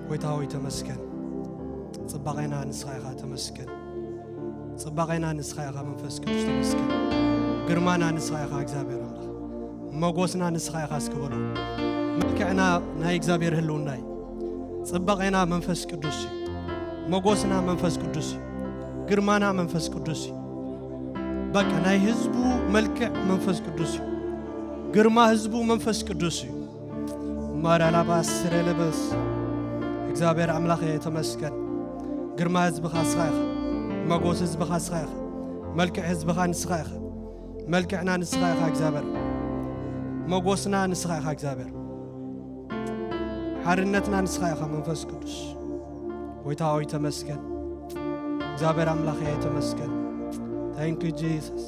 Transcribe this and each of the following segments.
ጎይታ ሆይ ተመስገን። ጽባቐና ንስኻ ኢኻ፣ ተመስገን። ጽባቐና ንስኻ ኢኻ መንፈስ ቅዱስ፣ ተመስገን። ግርማና ንስኻ ኢኻ እግዚኣብሔር ኣምላኽ። መጎስና ንስኻ ኢኻ እስኪ በሎ። መልክዕና ናይ እግዚኣብሔር ህልውና እዩ። ጽባቐና መንፈስ ቅዱስ እዩ። መጎስና መንፈስ ቅዱስ እዩ። ግርማና መንፈስ ቅዱስ እዩ። በቃ ናይ ህዝቡ መልክዕ መንፈስ ቅዱስ እዩ። ግርማ ህዝቡ መንፈስ ቅዱስ እዩ። ማራላባስ ስረለበስ እግዚኣብሔር ኣምላኸ ተመስገን። ግርማ ህዝብኻ ንስኻ ኢኻ። መጎስ ህዝብኻ ንስኻ ኢኻ። መልክዕ ህዝብኻ ንስኻ ኢኻ። መልክዕና ንስኻ ኢኻ እግዚኣብሔር። መጎስና ንስኻ ኢኻ እግዚኣብሔር። ሓርነትና ንስኻ ኢኻ መንፈስ ቅዱስ። ጎይታ ሆይ ተመስገን። እግዚኣብሔር ኣምላኸ ተመስገን። Thank you Jesus።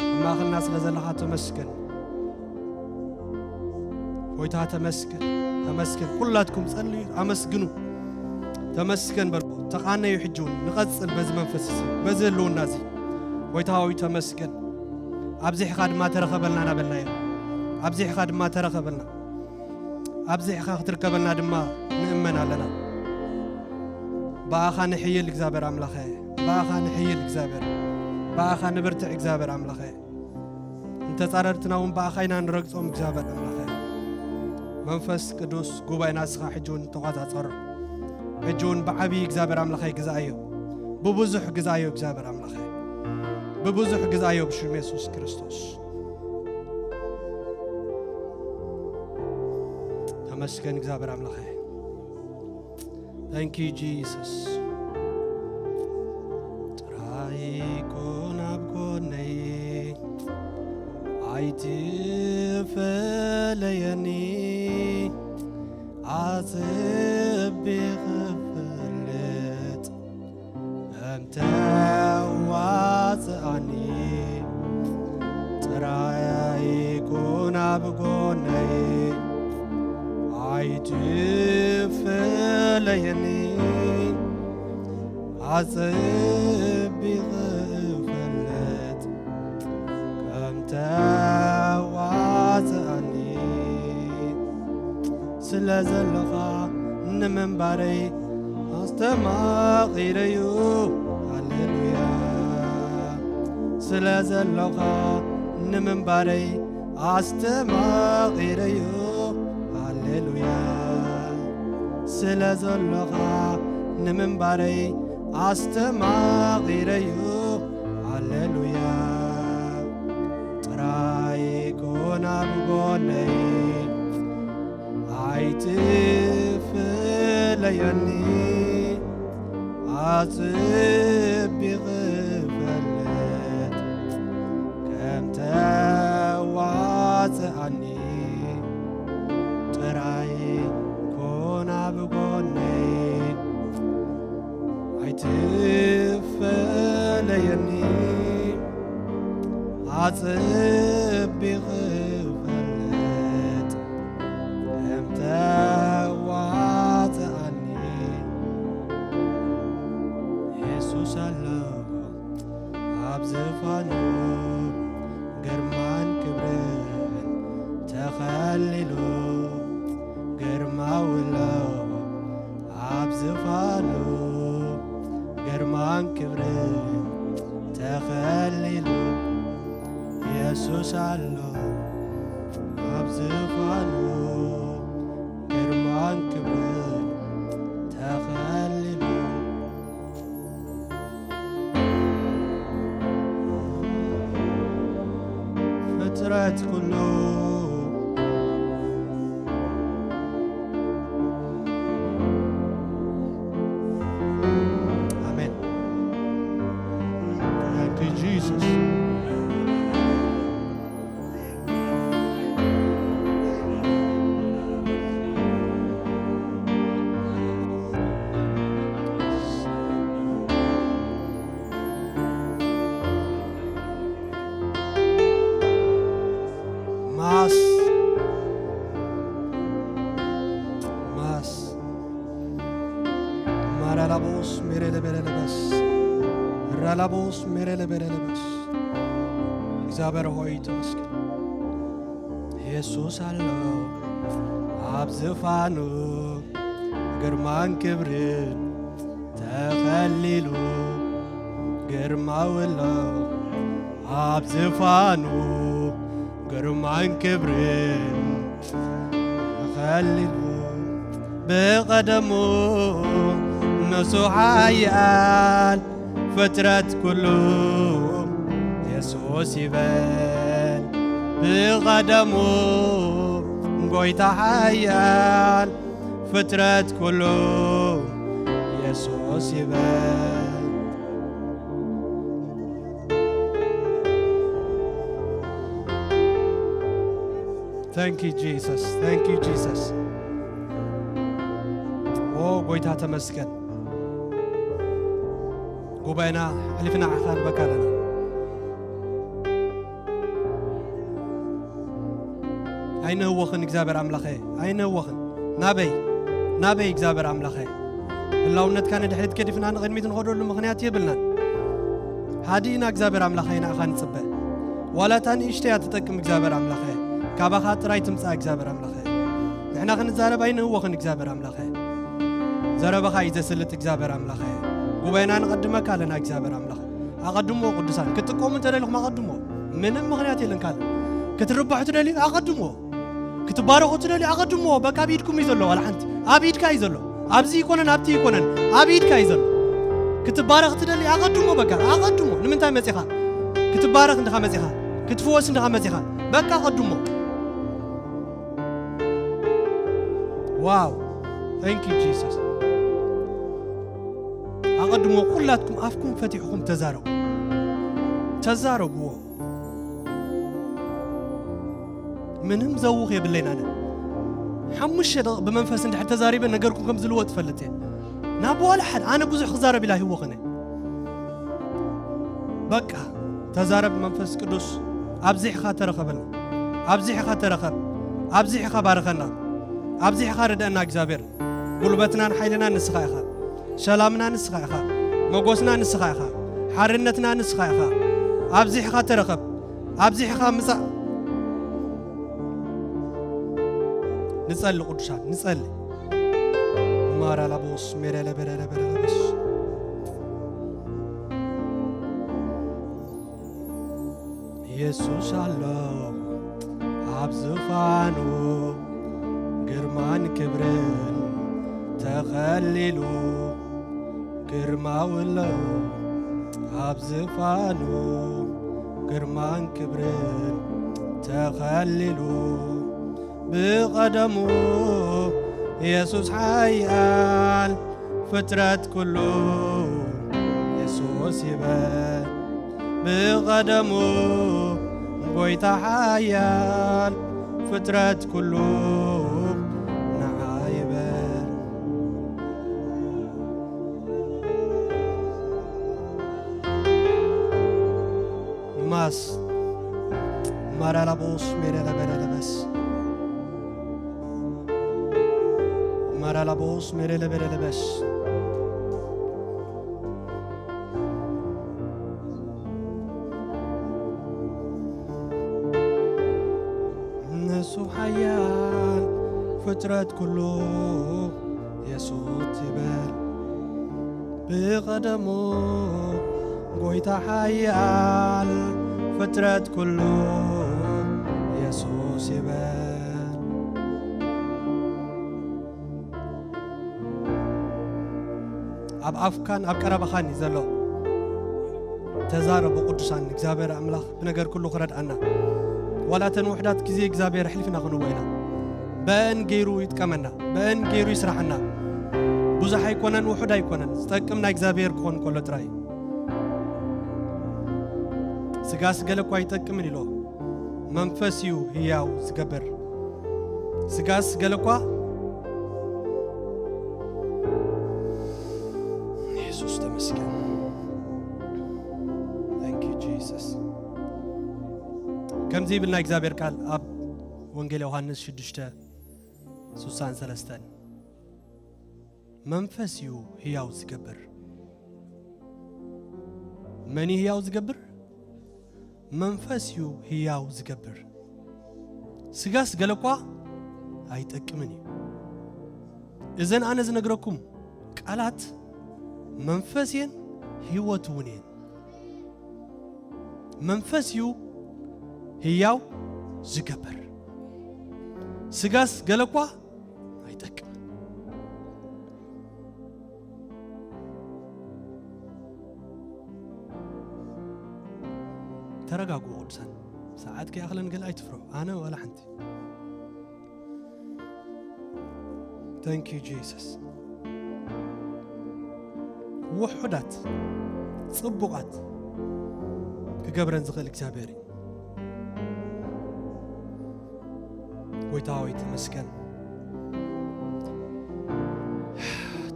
ኣብ ማእኸልና ስለ ዘለኻ ተመስገን። ጎይታ ተመስገን። ተመስገን። ኩላትኩም ጸልዩ፣ ኣመስግኑ። ተመስገን በልዎ። ተቓነዩ ሕጂ እውን ንቐጽል በዚ መንፈስ እዚ፣ በዚ ህልውና እዚ። ጎይታ ሆይ ተመስገን። ኣብዚሕኻ ድማ ተረኸበልና እናበልና ኢና። ኣብዚሕኻ ድማ ተረኸበልና። ኣብዚሕኻ ክትርከበልና ድማ ንእመን ኣለና። ብኣኻ ንሕይል እግዚኣብሔር ኣምላኸ፣ ብኣኻ ንሕይል እግዚኣብሔር፣ ብኣኻ ንብርትዕ እግዚኣብሔር ኣምላኸ። ንተጻረርትና እውን ብኣኻ ኢና ንረግጾም እግዚኣብሔር ኣምላኸ። መንፈስ ቅዱስ ጉባኤና እስኻ ሕጂ እውን ተቖጻጸሮ። ሕጂ እውን ብዓብዪ እግዚኣብሔር ኣምላኸ ግዛኣዮ። ብብዙሕ ግዛኣዮ እግዚኣብሔር ኣምላኸ። ብብዙሕ ግዛኣዮ ብሽም የሱስ ክርስቶስ። ተመስገን እግዚኣብሔር ኣምላኸ። Thank you Jesus። ጥራይ ኩን ኣብ ጎነይ ኣይትፈለየኒ ኣጽቢቕ ክፈልጥ ከም ተዋጽኣኒ ጥራይ ኩን ኣብ ጎነይ ኣይትፈለየኒ ኣጸቢቕ ክፈልጥ ከም ተዋጽኣኒ ስለ ዘለኻ ንምንባረይ ኣስተማቒረዩ። ሃሌሉያ ስለ ዘለኻ ንምንባረይ ኣስተማቒረዩ። ሃሌሉያ ስለ ዘለኻ ንምንባረይ ኣስተማቒረዩ። ሃሌሉያ ጥራይ ኩን ኣብ ጎነይ ኣይትፈለየኒ ኣጽቢቕ ክፈልጥ ከም ተዋጽኣኒ ጥራይ ኩን ኣብ ጎነይ ኣይትፈለየኒ ኣጽቢቕ ክፈልጥ ከም ተዋጽኣኒ የሱስ ኣሎ ኣብ ዝፋኑ ግርማን ክብርን ተኸሊሉ ግርማዊ ኣሎ ኣብ ዝፋኑ ግርማን ክብርን ተኸሊሉ የሱስ ኣሎ ኣብ ዝፋኑ ግርማን ክብርን ተኸሊሉ ፍጥረት ኩሉ ኣሜን። Thank you Jesus። ማስ ማስ ማራላቦስ ሜሬለቤለለበስ ራላቦስ ሜሬለቤለለበስ እግዚኣብሔር ሆይ ተመስገን። የሱስ ኣሎ ኣብ ዝፋኑ ግርማን ክብርን ተኸሊሉ፣ ግርማዊ ኣሎ ኣብ ዝፋኑ። ግርማን ክብርን ተኸሊሉ፣ ብቐደሙ ንሱ ሓያል፣ ፍጥረት ኩሉ የሱስ ይበል። ብቐደሙ ጎይታ ሓያል፣ ፍጥረት ኩሉ የሱስ ይበል። Thank you Jesus, thank you Jesus። ኦ ጎይታ ተመስገን። ጉባኤና ኣሕሊፍና ንዓኻ ንበካ ኣለና። ኣይንህወኽን እግዚኣብሔር ኣምላኸ፣ ኣይንህወኽን። ናበይ? ናበይ እግዚኣብሔር ኣምላኸ? ህላውነትካ ንድሕሪት ገዲፍና ንቕድሚት ንኸደሉ ምኽንያት የብልናን። ሃዲእና እግዚኣብሔር ኣምላኸ ንዓኻ ንጽበ። ዋላ እታ ንእሽተያ ትጠቅም እግዚኣብሔር ኣምላኸ፣ ካባኻ ጥራይ ትምጻእ እግዚኣብሔር ኣምላኸ። ንሕና ክንዛረብ ኣይንህወኽን እግዚኣብሔር ኣምላኸ። ዘረባኻ እዩ ዘስልጥ እግዚኣብሔር ኣምላኸ። ጉባኤና ንቐድመካ ኣለና እግዚኣብሔር ኣምላኸ። ኣቐድሞ ቅዱሳን ክትጥቀሙ እንተደሊኹም ኣቐድሞ። ምንም ምኽንያት የለን ካልእ። ክትርባሑ ትደልዩ ኣቐድሞ። ክትባረኹ ትደልዩ ኣቐድሞ። በቃ ኣብ ኢድኩም እዩ ዘሎ ዋላ ሓንቲ። ኣብ ኢድካ እዩ ዘሎ። ኣብዚ ይኮነን ኣብቲ ይኮነን። ኣብ ኢድካ እዩ ዘሎ። ክትባረኽ ትደሊ ኣቐድሞ በቃ ኣቐድሞ። ንምንታይ መጺኻ? ክትባረኽ እንድኻ መጺኻ። ክትፍወስ እንድኻ መጺኻ። በቃ ኣቐድሞ። ዋው። Thank you Jesus። ኣቐድሞ ኩላትኩም ኣፍኩም ፈቲሕኩም ተዛረቡ። ተዛረብዎ። ምንም ዘውኽ የብለይን ኣነ። ሓሙሽተ ደቂቕ ብመንፈስ እንድሕር ተዛሪበ ነገርኩም ከም ዝልወጥ እፈልጥ እየ። ናብ ዋላ ሓደ ኣነ ብዙሕ ክዛረብ ኢላ ይህወኽን እየ። በቃ ተዛረብ መንፈስ ቅዱስ። ኣብዚሕኻ ተረኸበልና። ኣብዚሕኻ ተረኸብ። ኣብዚሕኻ ባርኸና። ኣብዚሕኻ ርድአና እግዚኣብሔር። ጉልበትናን ሓይልናን ንስኻ ኢኻ። ሰላምና ንስኻ ኢኻ። መጎስና ንስኻ ኢኻ። ሓርነትና ንስኻ ኢኻ። ኣብዚሕኻ ተረኸብ። ኣብዚሕኻ ምጻእ። ንጸሊ ቅዱሳን፣ ንጸሊ። ማራላቦስ ሜረለበረለበረለበስ። የሱስ ኣሎ ኣብ ዝፋኑ፣ ግርማን ክብርን ተኸሊሉ። ግርማዊ ኣሎ ኣብ ዝፋኑ፣ ግርማን ክብርን ተኸሊሉ። ብቐደሙ የሱስ ሓያል፣ ፍጥረት ኩሉ የሱስ ይበል። ብቐደሙ ጎይታ ሓያል፣ ፍጥረት ኩሉ ንዓ ይበል። ማስ ማራላቦስ ሜረለበረለበስ። ማራላቦስ ሜረለበረለበስ። ንሱ ሓያል፣ ፍጥረት ኩሉ የሱስ ይበል። ብቐደሙ ጎይታ ሓያል፣ ፍጥረት ኩሉ የሱስ ይበል። ኣብ ኣፍካን ኣብ ቀረባኻን እዩ ዘሎ። ተዛረቡ ቅዱሳን፣ እግዚኣብሔር ኣምላኽ ብነገር ኩሉ ክረድኣና። ዋላ እተን ውሑዳት ግዜ እግዚኣብሔር ኣሕሊፍና ክንቦ ኢና። በእን ገይሩ ይጥቀመና፣ በእን ገይሩ ይስራሓና። ብዙሕ ኣይኮነን፣ ውሑድ ኣይኮነን፣ ዝጠቅም ናይ እግዚኣብሔር ክኾን ከሎ ጥራይ እዩ። ስጋስ ገለ እኳ ኣይጠቅምን ኢሎ፣ መንፈስ እዩ ህያው ዝገብር። ስጋስ ገለ እኳ የሱስ ተመስገን። Thank you Jesus። ከምዚ ይብል ናይ እግዚኣብሔር ቃል ኣብ ወንጌል ዮሃንስ ሽዱሽተ ስሳን ሰለስተን፣ መንፈስ እዩ ህያው ዝገብር። መን እዩ ህያው ዝገብር? መንፈስ እዩ ህያው ዝገብር። ስጋስ ገለ እኳ ኣይጠቅምን እዩ። እዘን ኣነ ዝነግረኩም ቃላት መንፈስ እየን፣ ህይወት እውን እየን። መንፈስ እዩ ህያው ዝገብር፣ ስጋስ ገለ እኳ ኣይጠቅምን። ተረጋግኡ ቅዱሳን፣ ሰዓት ከይኣኽለን ገለ ኣይትፍርሑ። ኣነ ዋላ ሓንቲ። Thank you Jesus። ውሑዳት ጽቡቓት ክገብረን ዝኽእል እግዚኣብሔር እዩ። ጎይታ ሆይ ተመስገን፣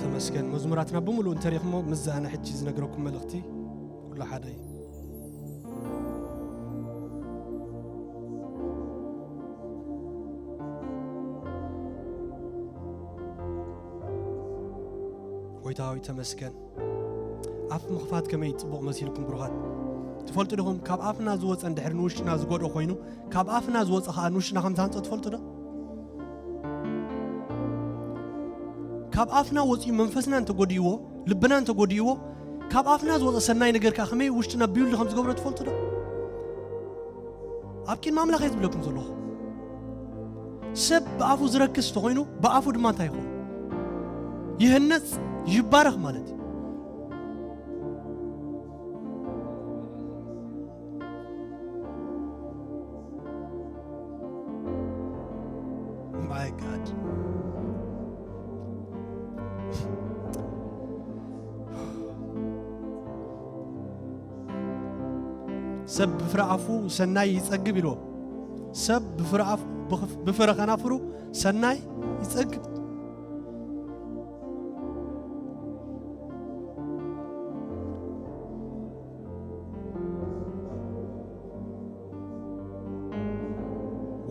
ተመስገን። መዝሙራትና ብምሉእ እንተሪኽሞ፣ ምስዚ ኣነ ሕጂ ዝነግረኩም መልእኽቲ ኩሉ ሓደ እዩ። ጎይታ ሆይ ተመስገን። ኣፍ ምኽፋት ከመይ ጽቡቕ መሲልኩም ብሩኻት። ትፈልጡ ዲኹም፣ ካብ ኣፍና ዝወጸ እንድሕር ንውሽጥና ዝጎድኦ ኮይኑ፣ ካብ ኣፍና ዝወጸ ኸኣ ንውሽጥና ከም ዝሃንጾ ትፈልጡ ዶ? ካብ ኣፍና ወጺኡ መንፈስና እንተጎድእዎ፣ ልብና እንተጎድእዎ፣ ካብ ኣፍና ዝወጸ ሰናይ ነገር ከኣ ከመይ ውሽጥና ቢውልድ ከም ዝገብሮ ትፈልጡ ዶ? ኣብ ቅድሚ ኣምላኽ እየ ዝብለኩም ዘለኹ። ሰብ ብኣፉ ዝረክስ ተኾይኑ፣ ብኣፉ ድማ እንታይ ይኸውን? ይህነጽ፣ ይባረኽ ማለት እዩ። My God። ሰብ ብፍረ ኣፉ ሰናይ ይጸግብ ኢልዎ። ሰብ ብፍረ ኣፉ፣ ብኽ-፣ ብፍረ ከናፍሩ ሰናይ ይጸግብ።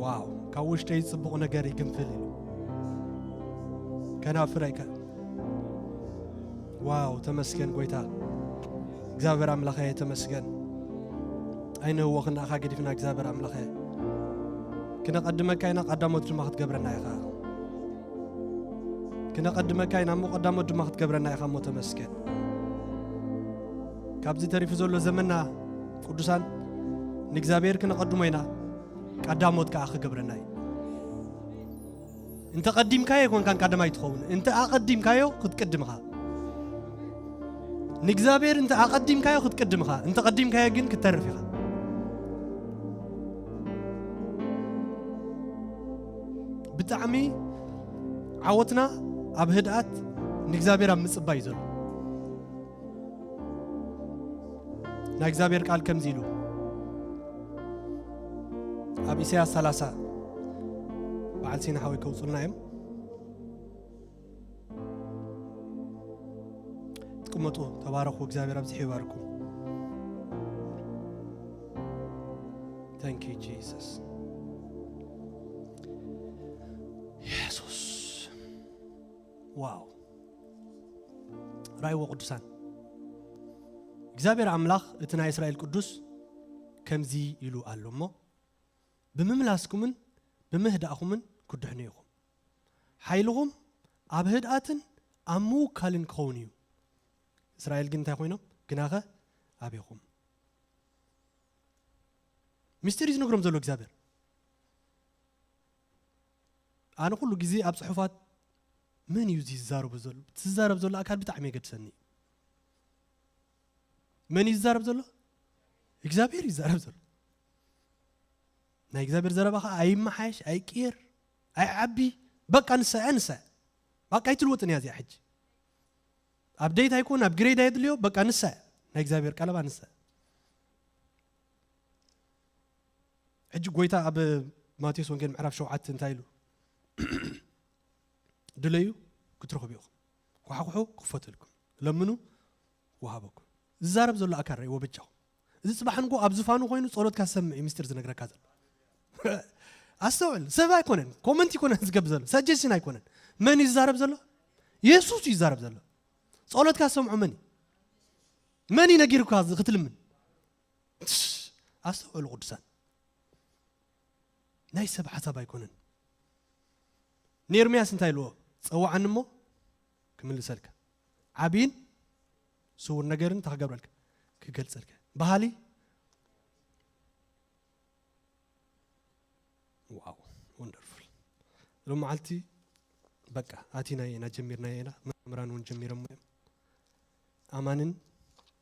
ዋው፣ ካብ ውሽጠይ ጽቡቕ ነገር ይግንፍል ኢሉ። ከናፍረይ ከ-፣ ዋው፣ ተመስገን ጎይታ። እግዚኣብሔር ኣምላኸ ተመስገን። ኣይንህወኽ ንኣኻ ገዲፍና እግዚኣብሔር ኣምላኸ። ክነቐድመካ ኢና፣ ቀዳሞት ድማ ክትገብረና ኢኻ። ክነቐድመካ ኢና እሞ ቀዳሞት ድማ ክትገብረና ኢኻ እሞ ተመስገን። ካብዚ ተሪፉ ዘሎ ዘመንና ቅዱሳን ንእግዚኣብሔር ክነቐድሞ ኢና፣ ቀዳሞት ከኣ ክገብረና እዩ። እንተ ቀዲምካዮ ኣይኮንካን ቀዳማይ ትኸውን፣ እንተ ኣቐዲምካዮ ክትቅድም ኢኻ። ንእግዚኣብሔር እንተ ኣቐዲምካዮ ክትቅድም ኢኻ፣ እንተ ቀዲምካዮ ግን ክትተርፍ ኢኻ። ብጣዕሚ ዓወትና ኣብ ህድኣት ንእግዚኣብሔር ኣብ ምጽባይ እዩ ዘሎ። ናይ እግዚኣብሔር ቃል ከምዚ ኢሉ ኣብ ኢሳያስ ሰላሳ፣ በዓል ሲና ሓወይ ከውጽኡልና እዮም። ትቅመጡ፣ ተባረኹ፣ እግዚኣብሔር ኣብዚሑ ይባርኩም። Thank you Jesus። የሱስ። ዋው። ራእይዎ ቅዱሳን። እግዚኣብሔር ኣምላኽ እቲ ናይ እስራኤል ቅዱስ ከምዚ ኢሉ ኣሎ እሞ፣ ብምምላስኩምን ብምህዳእኩምን ክድሕኑ ኢኹም። ሓይልኹም ኣብ ህድኣትን ኣብ ምውካልን ክኸውን እዩ። እስራኤል ግን እንታይ ኮይኖም? ግናኸ ኣቤኹም። ምስጢር እዩ ዝነግሮም ዘሎ እግዚኣብሔር። ኣነ ኩሉ ግዜ ኣብ ጽሑፋት መን እዩ እዚ ዝዛረቡ ዘሎ? እቲ ዝዛረብ ዘሎ ኣካል ብጣዕሚ የገድሰኒ እዩ። መን እዩ ዝዛረብ ዘሎ? እግዚኣብሔር እዩ ዝዛረብ ዘሎ። ናይ እግዚኣብሔር ዘረባ ኸዓ ኣይመሓየሽ፣ ኣይቅየር፣ ኣይዓቢ። በቃ ንሳ እያ፣ ንሳ እያ። በቃ ኣይትልወጥን እያ እዚኣ ሕጂ። ኣብ ደይት ኣይኮን፣ ኣብ ግሬድ ኣየድልዮ፣ በቃ ንሳ እያ። ናይ እግዚኣብሔር ቃለባ ንሳ እያ። ሕጂ ጎይታ ኣብ ማቴዎስ ወንጌል ምዕራፍ ሸውዓተ እንታይ ኢሉ? ድለዩ ክትረኽቡ ኢኹም፣ ኳሕኩሑ ክፈተልኩም፣ ለምኑ ክወሃበኩም። ዝዛረብ ዘሎ ኣካል ረእይዎ በጃኹም። እዚ ጽባሕ ንጎ ኣብ ዝፋኑ ኮይኑ ጸሎትካ ዝሰምዕ እዩ ምስጢር ዝነግረካ ዘሎ። ኣስተውዕል፣ ሰብ ኣይኮነን፣ ኮመንት ኣይኮነን ዝገብር ዘሎ፣ ሰጀስሽን ኣይኮነን። መን እዩ ዝዛረብ ዘሎ? የሱስ እዩ ዝዛረብ ዘሎ። ጸሎትካ ዝሰምዖ መን እዩ? መን እዩ ነጊሩካ እዚ ክትልምን? ኣስተውዕሉ ቅዱሳን። ናይ ሰብ ሓሳብ ኣይኮነን። ንኤርምያስ እንታይ ኢልዎ? ጸውዓኒ እሞ ክምልሰልካ፣ ዓብይን ስውር ነገርን እንታይ ክገብረልካ? ክገልጸልካ። ባህሊ። ዋው፣ ወንደርፉል። ሎም መዓልቲ በቃ ኣቲና ኢና፣ ጀሚርና ኢና። መምህራን እውን ጀሚሮም እዮም። ኣማንን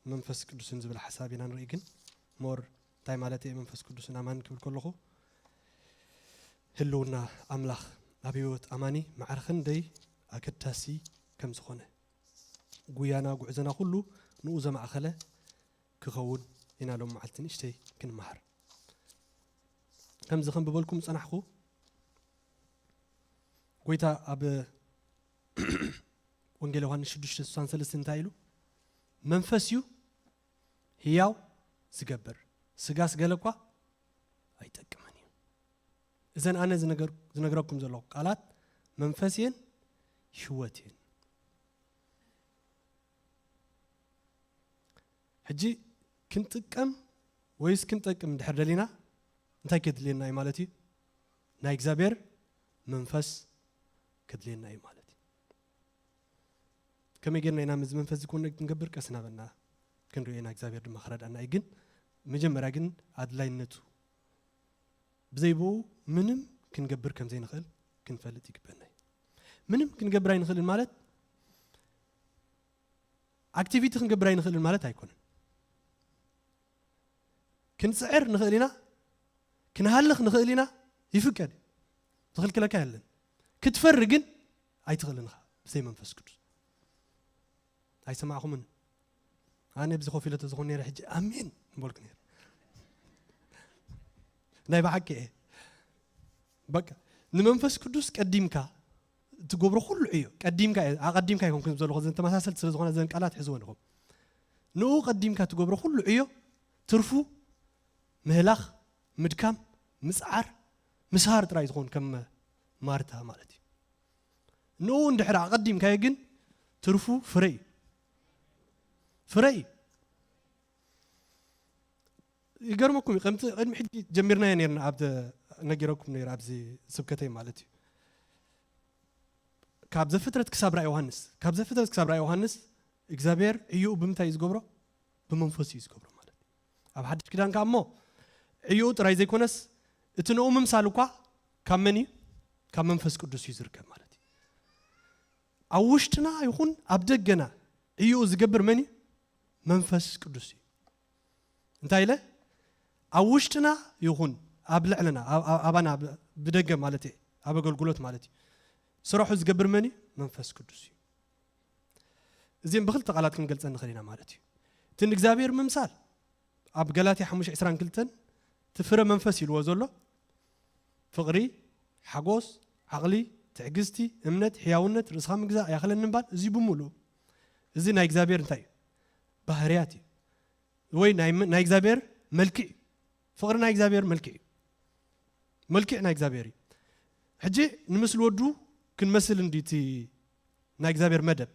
መንፈስ ቅዱስን ዝብል ሓሳብ ኢና ንርኢ። ግን ሞር እንታይ ማለት እየ መንፈስ ቅዱስን ኣማንን ክብል ከለኹ፣ ህልውና ኣምላኽ ኣብ ህይወት ኣማኒ ማዕረ ክንደይ ኣገዳሲ ከም ዝኾነ፣ ጉያና ጉዕዞና ኩሉ ንኡ ዘማእኸለ ክኸውን ኢና ሎም መዓልቲ ንእሽተይ ክንመሃር። ከምዚ ከም ብበልኩም ጸናሕኩ፣ ጎይታ ኣብ ወንጌል ዮሃንስ ሽዱሽተ ስሳን ሰለስተ እንታይ ኢሉ? መንፈስ እዩ ህያው ዝገብር፣ ስጋስ ገለ እኳ ኣይጠቅምን እዩ። እዘን ኣነ ዝነገር-፣ ዝነግረኩም ዘለኹ ቃላት መንፈስ እየን፣ ህይወት እየን። ሕጂ ክንጥቀም ወይስ ክንጠቅም እንድሕር ደሊና እንታይ ከድልየና እዩ ማለት እዩ? ናይ እግዚኣብሔር መንፈስ ከድልየና እዩ ማለት እዩ። ከመይ ጌርና ኢና ምስዚ መንፈስ እዚ ኮነክት ክንገብር? ቀስ እናበልና ክንሪኦ ኢና፣ እግዚኣብሔር ድማ ክረድኣና እዩ። ግን መጀመርያ ግን ኣድላይነቱ ብዘይ ብኡ ምንም ክንገብር ከም ዘይንኽእል ክንፈልጥ ይግበና እዩ። ምንም ክንገብር ኣይንኽእልን ማለት ኣክቲቪቲ ክንገብር ኣይንኽእልን ማለት ኣይኮነን። ክንጽዕር ንኽእል ኢና፣ ክንሃልኽ ንኽእል ኢና፣ ይፍቀድ፣ ዝኽልክለካ የለን። ክትፈሪ ግን ኣይትኽእልን ኢኻ ብዘይ መንፈስ ቅዱስ። ኣይሰማዕኹምን? ኣነ ብዚ ኮፍ ኢለ ተዝኾን ነይረ ሕጂ ኣሜን ምበልኩ ነይረ። ናይ ብሓቂ እየ። በቃ ንመንፈስ ቅዱስ ቀዲምካ ትገብሮ ኩሉ ዕዮ፣ ቀዲምካ እየ፣ ኣቐዲምካ ኣይኮንኩን ዘለኹ፣ ዘን ተመሳሰልቲ ስለ ዝኾነ ዘን ቃላት ሕዝወን ኢኹም። ንኡ ቀዲምካ ትገብሮ ኩሉ ዕዮ ትርፉ ምህላኽ፣ ምድካም፣ ምጽዓር፣ ምስሃር ጥራይ ዝኾን ከም ማርታ ማለት እዩ። ንኡ እንድሕር ኣቐዲምካዮ ግን ትርፉ ፍረ እዩ። ፍረ እዩ። ይገርመኩም እዩ፣ ከምቲ ቅድሚ ሕጂ ጀሚርናዮ ነይርና፣ ኣብ ነጊረኩም ነይረ ኣብዚ ስብከተይ ማለት እዩ። ካብ ዘፍጥረት ክሳብ ራእይ ዮሃንስ፣ ካብ ዘፍጥረት ክሳብ ራእይ ዮሃንስ እግዚኣብሔር ዕዮኡ ብምንታይ እዩ ዝገብሮ? ብመንፈስ እዩ ዝገብሮ ማለት እዩ። ኣብ ሓድሽ ኪዳን ከኣ እሞ ዕዮኡ ጥራይ ዘይኮነስ እቲ ንኡ ምምሳል እኳ ካብ መን እዩ? ካብ መንፈስ ቅዱስ እዩ ዝርከብ ማለት እዩ። ኣብ ውሽጥና ይኹን ኣብ ደገና ዕዮኡ ዝገብር መን እዩ? መንፈስ ቅዱስ እዩ። እንታይ ኢለ? ኣብ ውሽጥና ይኹን ኣብ ልዕልና፣ ኣብ-፣ ኣብ-፣ ኣባና ብ-፣ ብደገ ማለት እየ፣ ኣብ ኣገልግሎት ማለት እዩ። ስራሑ ዝገብር መን እዩ? መንፈስ ቅዱስ እዩ። እዚኦም ብክልተ ቃላት ክንገልጸ ንኽእል ኢና ማለት እዩ። እቲ ንእግዚኣብሔር ምምሳል ኣብ ገላትያ ሓሙሽተ ዕስራን ክልተን እቲ ፍረ መንፈስ ኢልዎ ዘሎ ፍቕሪ፣ ሓጎስ፣ ዓቕሊ፣ ትዕግስቲ፣ እምነት፣ ሕያውነት፣ ርእስኻ ምግዛእ፣ ያኽለኒ ምባል፣ እዚ ብምሉእ እዚ ናይ እግዚኣብሔር እንታይ እዩ? ባህርያት እዩ። ወይ ናይ መ-፣ ናይ እግዚኣብሔር መልክዕ እዩ። ፍቕሪ ናይ እግዚኣብሔር መልክዕ እዩ። መልክዕ ናይ እግዚኣብሔር እዩ። ሕጂ ንምስሊ ወዱ ክንመስል እንዲ እቲ ናይ እግዚኣብሔር መደብ።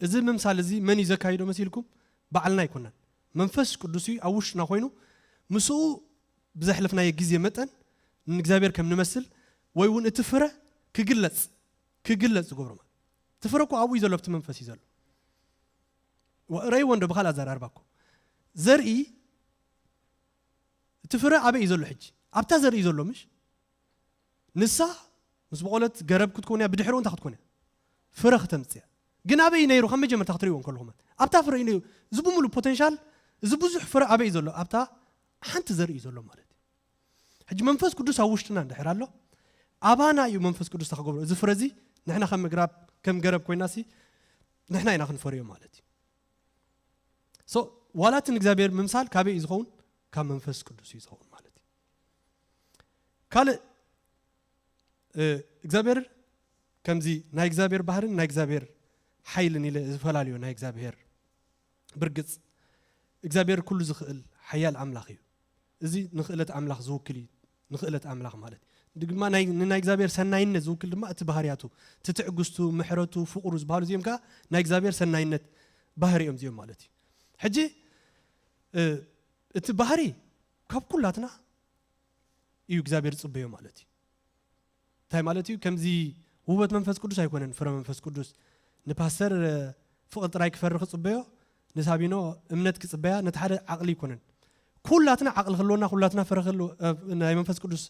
እዚ ምምሳል እዚ መን እዩ ዘካይዶ መሲልኩም? ባዕልና ኣይኮናን። መንፈስ ቅዱስ እዩ ኣብ ውሽጥና ኮይኑ ምስኡ ብዘሕለፍናዮ ግዜ መጠን ንእግዚኣብሔር ከም ንመስል ወይ እውን እቲ ፍረ ክግለጽ፣ ክግለጽ ዝገብሮ ማለት። እቲ ፍረ እኮ ኣብኡ እዩ ዘሎ፣ ኣብቲ መንፈስ እዩ ዘሎ። ወ-፣ ረእይዎ እንዶ ብኻልእ ኣዘራርባ እኮ። ዘርኢ፣ እቲ ፍረ ኣበይ እዩ ዘሎ ሕጂ? ኣብታ ዘርኢ ዘሎ ምሽ? ንሳ ምስ በቖለት ገረብ ክትኮን እያ፣ ብድሕሪኡ እንታይ ክትኮን እያ? ፍረ ክተምጽእ እያ። ግን ኣበይ ነይሩ? ካብ መጀመርታ ክትርእይዎ እንከለኹም፣ ኣብታ ፍረ እዩ ነይሩ። እዚ ብምሉእ ፖቴንሻል፣ እዚ ብዙሕ ፍረ ኣበይ እዩ ዘሎ? ኣብታ ሓንቲ ዘርኢ እዩ ዘሎ ማለት እዩ። ሕጂ መንፈስ ቅዱስ ኣብ ውሽጥና እንድሕር ኣሎ፣ ኣባና እዩ መንፈስ ቅዱስ ተኸገብሮ። እዚ ፍረ እዚ ንሕና ከም ምግራብ፣ ከም ገረብ ኮይናሲ ንሕና ኢና ክንፈርዮ ማለት እዩ። ሶ፣ ዋላ እቲ ንእግዚኣብሔር ምምሳል ካበይ እዩ ዝኸውን? ካብ መንፈስ ቅዱስ እዩ ዝኸውን ማለት እዩ። ካልእ፣ እ፣ እግዚኣብሔር ከምዚ ናይ እግዚኣብሔር ባህርን ናይ እግዚኣብሔር ሓይልን ኢለ ዝፈላልዮ ናይ እግዚኣብሔር ብርግጽ እግዚኣብሔር ኩሉ ዝኽእል ሓያል ኣምላኽ እዩ። እዚ ንኽእለት ኣምላኽ ዝውክል እዩ። ንኽእለት ኣምላኽ ማለት እዩ። ድማ ናይ፣ ንናይ እግዚኣብሔር ሰናይነት ዝውክል ድማ እቲ ባህርያቱ፣ እቲ ትዕግስቱ፣ ምሕረቱ፣ ፍቕሩ ዝበሃሉ እዚኦም ከኣ ናይ እግዚኣብሔር ሰናይነት ባህሪ እዮም እዚኦም ማለት እዩ። ሕጂ፣ እ፣ እቲ ባህሪ ካብ ኩላትና እዩ እግዚኣብሔር ዝጽበዮ ማለት እዩ። እንታይ ማለት እዩ? ከምዚ ውህበት መንፈስ ቅዱስ ኣይኮነን። ፍረ መንፈስ ቅዱስ ንፓስተር ፍቕሪ ጥራይ ክፈሪ ክጽበዮ፣ ንሳቢኖ እምነት ክጽበያ፣ ነቲ ሓደ ዓቕሊ ኣይኮነን። ኩላትና ዓቕሊ ክህልወና፣ ኩላትና ፍረ ክህልወ-፣ እ፣ ናይ መንፈስ ቅዱስ፣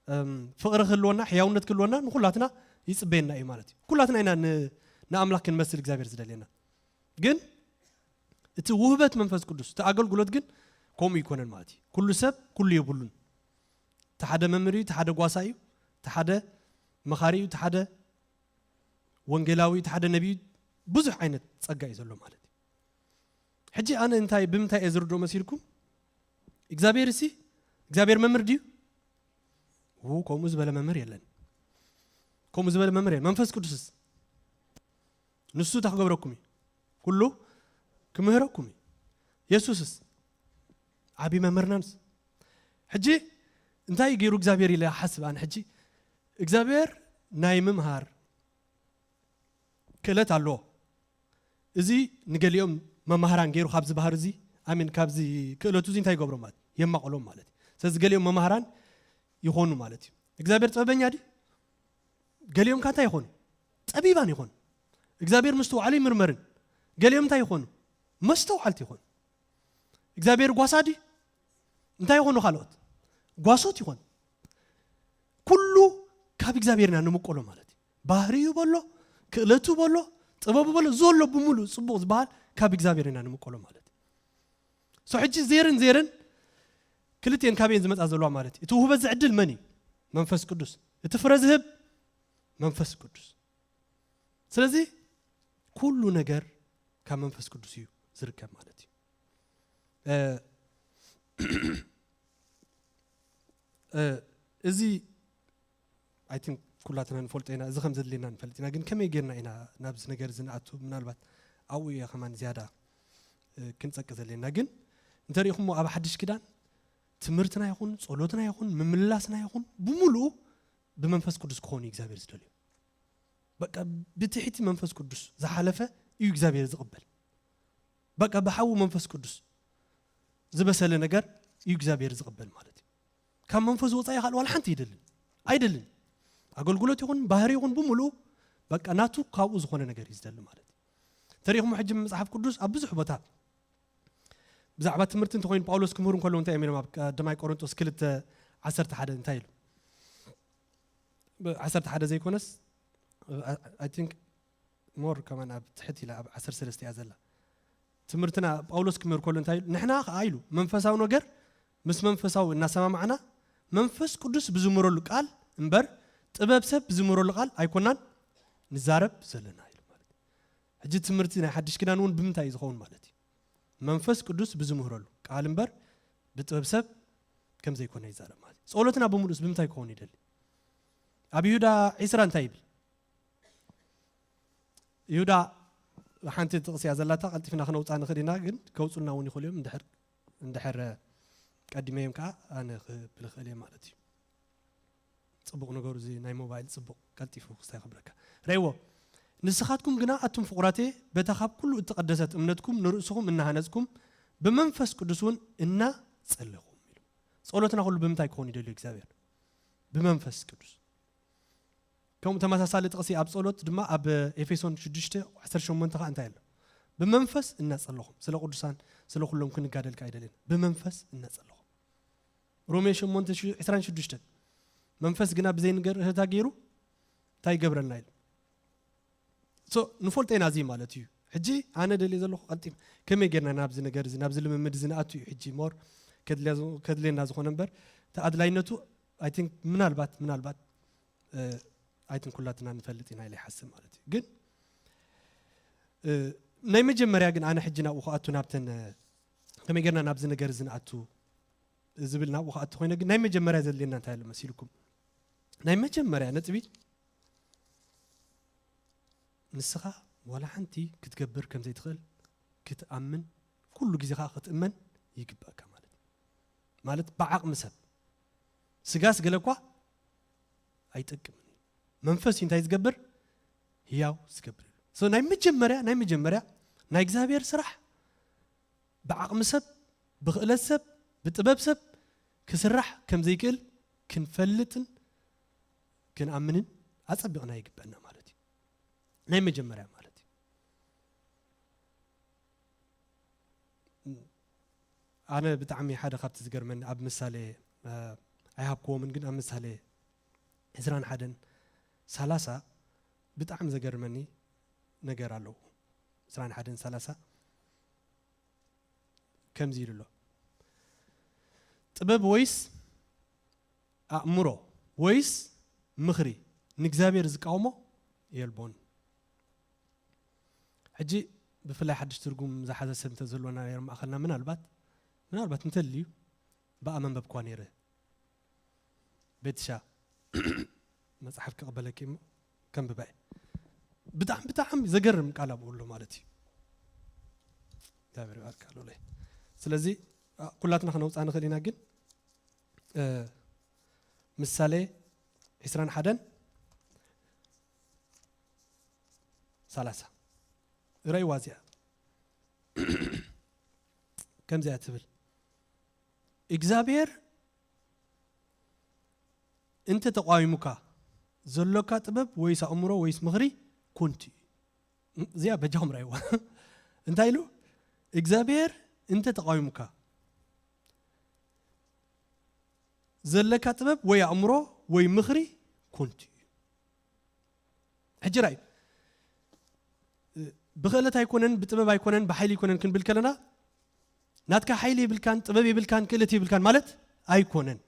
እም፣ ፍቕሪ ክህልወና፣ ሕያውነት ክህልወና ንኩላትና ይጽበየና እዩ ማለት እዩ። ኩላትና ኢና ን-፣ ንኣምላኽ ክንመስል እግዚኣብሔር ዝደልየና። ግን እቲ ውህበት መንፈስ ቅዱስ፣ እቲ ኣገልግሎት ግን ከምኡ ይኮነን ማለት እዩ። ኩሉ ሰብ ኩሉ የብሉን። እቲ ሓደ መምህር እዩ፣ እቲ ሓደ ጓሳ እዩ፣ እቲ ሓደ መኻሪ እዩ፣ እቲ ሓደ ወንጌላዊ፣ እቲ ሓደ ነቢይ፣ ብዙሕ ዓይነት ጸጋ እዩ ዘሎ ማለት እዩ። ሕጂ ኣነ እንታይ፣ ብምንታይ እየ ዝርድኦ መሲልኩም? እግዚኣብሔር እሲ፣ እግዚኣብሔር መምህር ድዩ? ው፣ ከምኡ ዝበለ መምህር የለን። ከምኡ ዝበለ መምህር የለን። መንፈስ ቅዱስስ? ንሱ እንታይ ክገብረኩም እዩ? ኩሉ ክምህረኩም እዩ። የሱስስ? ዓብዪ መምህርናንስ? ሕጂ እንታይ ገይሩ እግዚኣብሔር ኢለ ሓስብ ኣነ ሕጂ? እግዚኣብሔር ናይ ምምሃር ክእለት ኣለዎ። እዚ ንገሊኦም መማህራን ገይሩ ካብዚ ባህሪ እዚ፣ ኣሜን፣ ካብዚ ክእለቱ እዚ እንታይ ይገብሮም ማለት? የማቕሎም ማለት እዩ። ስለዚ ገሊኦም መማህራን ይኾኑ ማለት እዩ። እግዚኣብሔር ጥበበኛ ድዩ? ገሊኦም ከ እንታይ ይኾኑ? ጠቢባን ይኾኑ። እግዚኣብሔር ምስትውዓሉ ይምርመርን። ገሊኦም እንታይ ይኾኑ? መስተውዓልቲ ይኾኑ። እግዚኣብሔር ጓሳ ድዩ? እንታይ ይኾኑ ካልኦት? ጓሶት ይኾኑ። ኩሉ ካብ እግዚኣብሔር ኢና ንምቆሎ ማለት እዩ። ባህሪኡ በሎ፣ ክእለቱ በሎ፣ ጥበቡ በሎ፣ ዘሎ ብምሉእ ጽቡቕ ዝበሃል ካብ እግዚኣብሔር ኢና ንምቆሎ ማለት እዩ። ሶ ሕጂ ዜርን ዜርን ክልቲኤን ካበየን ዝመጻ ዘለዋ ማለት እዩ። እቲ ውህበት ዝዕድል መን እዩ? መንፈስ ቅዱስ። እቲ ፍረ ዝህብ መንፈስ ቅዱስ። ስለዚ ኩሉ ነገር ካብ መንፈስ ቅዱስ እዩ ዝርከብ ማለት እዩ። እ፣ እ፣ እዚ፣ I think፣ ኩላትና ንፈልጦ ኢና፣ እዚ ከም ዘድልየና ንፈልጥ ኢና። ግን ከመይ ጌርና ኢና ናብዚ ነገር እዚ ንኣቱ? ምናልባት ኣብኡ እየ ከማን ዝያዳ፣ እ፣ ክንጸቂ ዘድልየና። ግን እንተሪኢኹሞ ኣብ ሓድሽ ኪዳን ትምህርትና ይኹን፣ ጸሎትና ይኹን፣ ምምልላስና ይኹን፣ ብምሉኡ ብመንፈስ ቅዱስ ክኾን እዩ እግዚኣብሔር ዝደልዮ። በቃ ብትሕቲ መንፈስ ቅዱስ ዝሓለፈ እዩ እግዚኣብሔር ዝቕበል። በቃ ብሓዊ መንፈስ ቅዱስ ዝበሰለ ነገር እዩ እግዚኣብሔር ዝቕበል ማለት እዩ። ካብ መንፈስ ወጻኢ ካልእ ዋላ ሓንቲ ይደልን፣ ኣይደልን። ኣገልግሎት ይኹን ባህሪ ይኹን ብምሉኡ በቃ ናቱ ካብኡ ዝኾነ ነገር እዩ ዝደሊ ማለት እዩ። ተሪኹሞ ሕጂ መጽሓፍ ቅዱስ ኣብ ብዙሕ ቦታ ብዛዕባ ትምህርቲ እንተኾይኑ ጳውሎስ ክምህሩ እንከለዉ እንታይ እዮም ኢሎም? ኣብ ቀዳማይ ቆሮንጦስ ክልተ ዓሰርተ ሓደ እንታይ ኢሉ? ብ-፣ ዓሰርተ ሓደ ዘይኮነስ፣ I think more ከማን ኣብ ትሕት ኢላ ኣብ ዓሰርተ ሰለስተ እያ ዘላ። ትምህርትና ጳውሎስ ክምህር ከሎ እንታይ ኢሉ? ንሕና ኸዓ ኢሉ መንፈሳዊ ነገር ምስ መንፈሳዊ እናሰማማዕና መንፈስ ቅዱስ ብዝምረሉ ቃል እምበር ጥበብ ሰብ ብዝምረሉ ቃል ኣይኮናን ንዛረብ ዘለና ኢሉ ማለት እዩ። ሕጂ ትምህርቲ ናይ ሓድሽ ኪዳን እውን ብምንታይ እዩ ዝኸውን ማለት እዩ? መንፈስ ቅዱስ ብዝምህረሉ ቃል እምበር ብጥበብ ሰብ ከም ዘይኮነ ይዛረብ ማለት እዩ። ጸሎትና ብምሉእስ ብምንታይ ክኸውን ይደሊ? ኣብ ይሁዳ ዒስራ እንታይ ይብል? ይሁዳ ሓንቲ ጥቕሲ እያ ዘላታ፣ ቀልጢፍና ክነውጻ ንኽእል ኢና፣ ግን ከውጹልና እውን ይኽእሉ እዮም። እንድሕር፣ እንድሕር ቀዲመዮም ከኣ ኣነ ክብል እኽእል እየ ማለት እዩ። ጽቡቕ ነገሩ እዚ ናይ ሞባይል ጽቡቕ ቀልጢፉ ክስታይ ክብለካ። ረእይዎ። "ንስኻትኩም ግና ኣቱም ፍቑራተየ፣ በታ ካብ ኩሉ እተቐደሰት እምነትኩም ንርእስኹም እናሃነጽኩም፣ ብመንፈስ ቅዱስ እውን እናጸለኹም" ኢሉ። ጸሎትና ኩሉ ብምንታይ ክኸውን ይደልዩ እግዚኣብሔር? ብመንፈስ ቅዱስ። ከምኡ ተመሳሳሊ ጥቕሲ ኣብ ጸሎት ድማ ኣብ ኤፌሶን ሽዱሽተ ዓሰርተ ሸሞንተ ከኣ እንታይ ኣሎ? "ብመንፈስ እናጸለኹም" ስለ ቅዱሳን ስለ ኩሎም ክንጋደል ከኣ ኣይደልን። ብመንፈስ እናጸለኹም። ሮሜ ሸሞንተ ዕስራን ሽዱሽተን "መንፈስ ግና ብዘይ ነገር እህታ ገይሩ እንታይ ይገብረልና?" ኢሉ። ሶ ንፈልጦ ኢና እዚ ማለት እዩ። ሕጂ ኣነ ደልየ ዘለኹ ቀልጢፍ ከመይ ጌርና ናብዚ ነገር እዚ ናብዚ ልምምድ እዚ ንኣቱ እዩ። ሕጂ ሞር ከድልያ ዝ-፣ ከድልየና ዝኾነ እምበር እቲ ኣድላይነቱ I think ምናልባት ምናልባት I think ኩላትና ንፈልጥ ኢና ኢለ ይሓስብ ማለት እዩ። ግን እ፣ ናይ መጀመርያ ግን ኣነ ሕጂ ናብኡ ክኣቱ ናብተን፣ እ፣ ከመይ ጌርና ናብዚ ነገር እዚ ንኣቱ ዝብል ናብኡ ክኣቱ ኮይነ፣ ግን ናይ መጀመርያ ዘድልየና እንታይ ኣሎ መሲልኩም? ናይ መጀመርያ ነጥቢ ንስኻ ዋላ ሓንቲ ክትገብር ከም ዘይትኽእል ክትኣምን፣ ኩሉ ግዜ ኸኣ ክትእመን ይግበኣካ ማለት እዩ። ማለት ብዓቕሚ ሰብ፣ ስጋስ ገለ እኳ ኣይጠቅምን እዩ። መንፈስ እዩ እንታይ ዝገብር? ህያው ዝገብር እዩ። So ናይ መጀመርያ፣ ናይ መጀመርያ ናይ እግዚኣብሔር ስራሕ ብዓቕሚ ሰብ፣ ብኽእለት ሰብ፣ ብጥበብ ሰብ ክስራሕ ከም ዘይክእል ክንፈልጥን ክንኣምንን ኣጸቢቕና ይግበኣና ማለት እዩ። ናይ መጀመርያ ማለት እዩ። ኣነ ብጣዕሚ ሓደ ካብቲ ዝገርመኒ ኣብ ምሳሌ፣ እ፣ ኣይሃብክዎምን፣ ግን ኣብ ምሳሌ ዕስራን ሓደን ሰላሳ ብጣዕሚ ዘገርመኒ ነገር ኣለዎ። ዕስራን ሓደን ሰላሳ ከምዚ ኢሉ ኣሎ፣ "ጥበብ ወይስ ኣእምሮ ወይስ ምኽሪ ንእግዚኣብሔር ዝቃወሞ የልቦን?" ሕጂ ብፍላይ ሓድሽ ትርጉም ዝሓዘ ሰብ እንተዝህልወና ነይሩ ማእኸልና፣ ምናልባት፣ ምናልባት እንተልዩ ብኣ መንበብኳ ነይረ። ቤትሻ፣ መጽሓፍ ክቕበለኪ እሞ ከንብባ እየ። ብጣዕሚ፣ ብጣዕሚ ዘገርም ቃል ኣብኡ ኣሎ ማለት እዩ። እግዚኣብሔር ይባርካ ሎለይ። ስለዚ፣ ኣ፣ ኩላትና ክነውፅኣ ንኽእል ኢና፣ ግን፣ እ፣ ምሳሌ ዕስራን ሓደን ሰላሳ። ረእይዋ እዚኣ። ከምዚኣ ትብል፣ "እግዚኣብሔር እንተ ተቃዊሙካ፣ ዘሎካ ጥበብ ወይስ ኣእምሮ ወይስ ምኽሪ ኮንቱ እዩ።" እዚኣ በጃኹም ረእይዋ። እንታይ ኢሉ? "እግዚኣብሔር እንተ ተቃዊሙካ፣ ዘለካ ጥበብ ወይ ኣእምሮ ወይ ምኽሪ ኮንቱ እዩ።" ሕጂ ራእዩ፣ ብኽእለት ኣይኮነን፣ ብጥበብ ኣይኮነን፣ ብሓይሊ ኣይኮነን ክንብል ከለና፣ ናትካ ሓይሊ የብልካን፣ ጥበብ የብልካን፣ ክእለት የብልካን ማለት ኣይኮነን።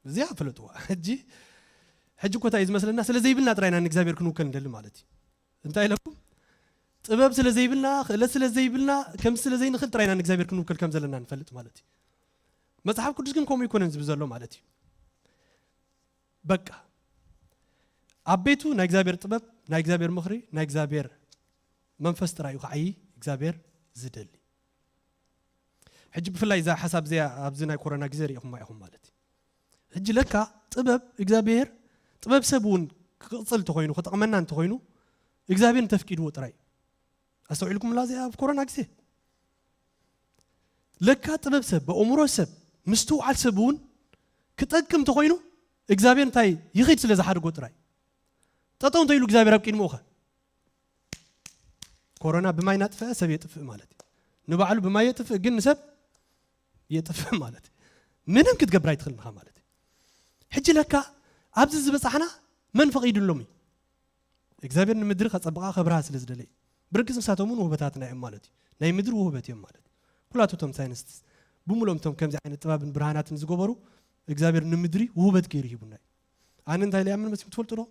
እዚኣ ፍለጥዋ። ሕጂ፣ ሕጂ እኮ እንታይ እዩ ዝመስለና? ስለ ዘይብልና ጥራይ ኢና ንእግዚኣብሔር ክንውከል ንደሊ ማለት እዩ። እንታይ ኢለኩም? ጥበብ ስለ ዘይብልና፣ ክእለት ስለ ዘይብልና፣ ከምዚ ስለ ዘይንኽእል ጥራይ ኢና ንእግዚኣብሔር ክንውከል ከም ዘለና ንፈልጥ ማለት እዩ። መጽሓፍ ቅዱስ ግን ከምኡ ኣይኮነን ዝብል ዘሎ ማለት እዩ። በቃ፣ ኣብ ቤቱ ናይ እግዚኣብሔር ጥበብ፣ ናይ እግዚኣብሔር ምኽሪ፣ ናይ እግዚኣብሔር መንፈስ ጥራይ እዩ ክዓዪ እግዚኣብሔር ዝደሊ። ሕጂ ብፍላይ እዛ ሓሳብ እዚኣ ኣብዚ ናይ ኮሮና ግዜ ርኢኹማ ኢኹም ማለት እዩ። ሕጂ ለካ ጥበብ እግዚኣብሔር፣ ጥበብ ሰብ እውን ክቕጽል እንተኾይኑ፣ ክጠቕመና እንተኾይኑ፣ እግዚኣብሔር እንተፍቂድዎ ጥራይ እዩ። ኣስተውዒልኩምላ እዚኣ ኣብ ኮሮና ግዜ? ለካ ጥበብ ሰብ፣ ብኣእምሮ ሰብ፣ ምስትውዓል ሰብ እውን ክጠቅም እንተኾይኑ፣ እግዚኣብሔር እንታይ ይኺድ ስለ ዝሓደጎ ጥራይ። ጠጠው እንተኢሉ እግዚኣብሔር ኣብ ቅድሚኡ ኸ? ኮሮና ብማይ ናጥፍአ ሰብ የጥፍእ ማለት እዩ። ንባዕሉ ብማይ የጥፍእ፣ ግን ንሰብ የጥፍእ ማለት እዩ። ምንም ክትገብር ኣይትኽእልን ኢኻ ማለት እዩ። ሕጂ ለካ ኣብዚ ዝበጻሕና መን ፈቒዱሎም እዩ? እግዚኣብሔር ንምድሪ ከጸብቓ ከብርሃ ስለ ዝደለየ። ብርግጽ ንሳቶም እውን ውህበታትና እዮም ማለት እዩ። ናይ ምድሪ ውህበት እዮም ማለት እዩ። ኩላቱ እቶም ሳይንስት ብምሉኦም እቶም ከምዚ ዓይነት ጥበብን ብርሃናትን ዝገበሩ እግዚኣብሔር ንምድሪ ውህበት ገይሩ ሂቡና እዩ። ኣነ እንታይ ኢለ ይኣምን መሲልኩም ትፈልጡ ዶ?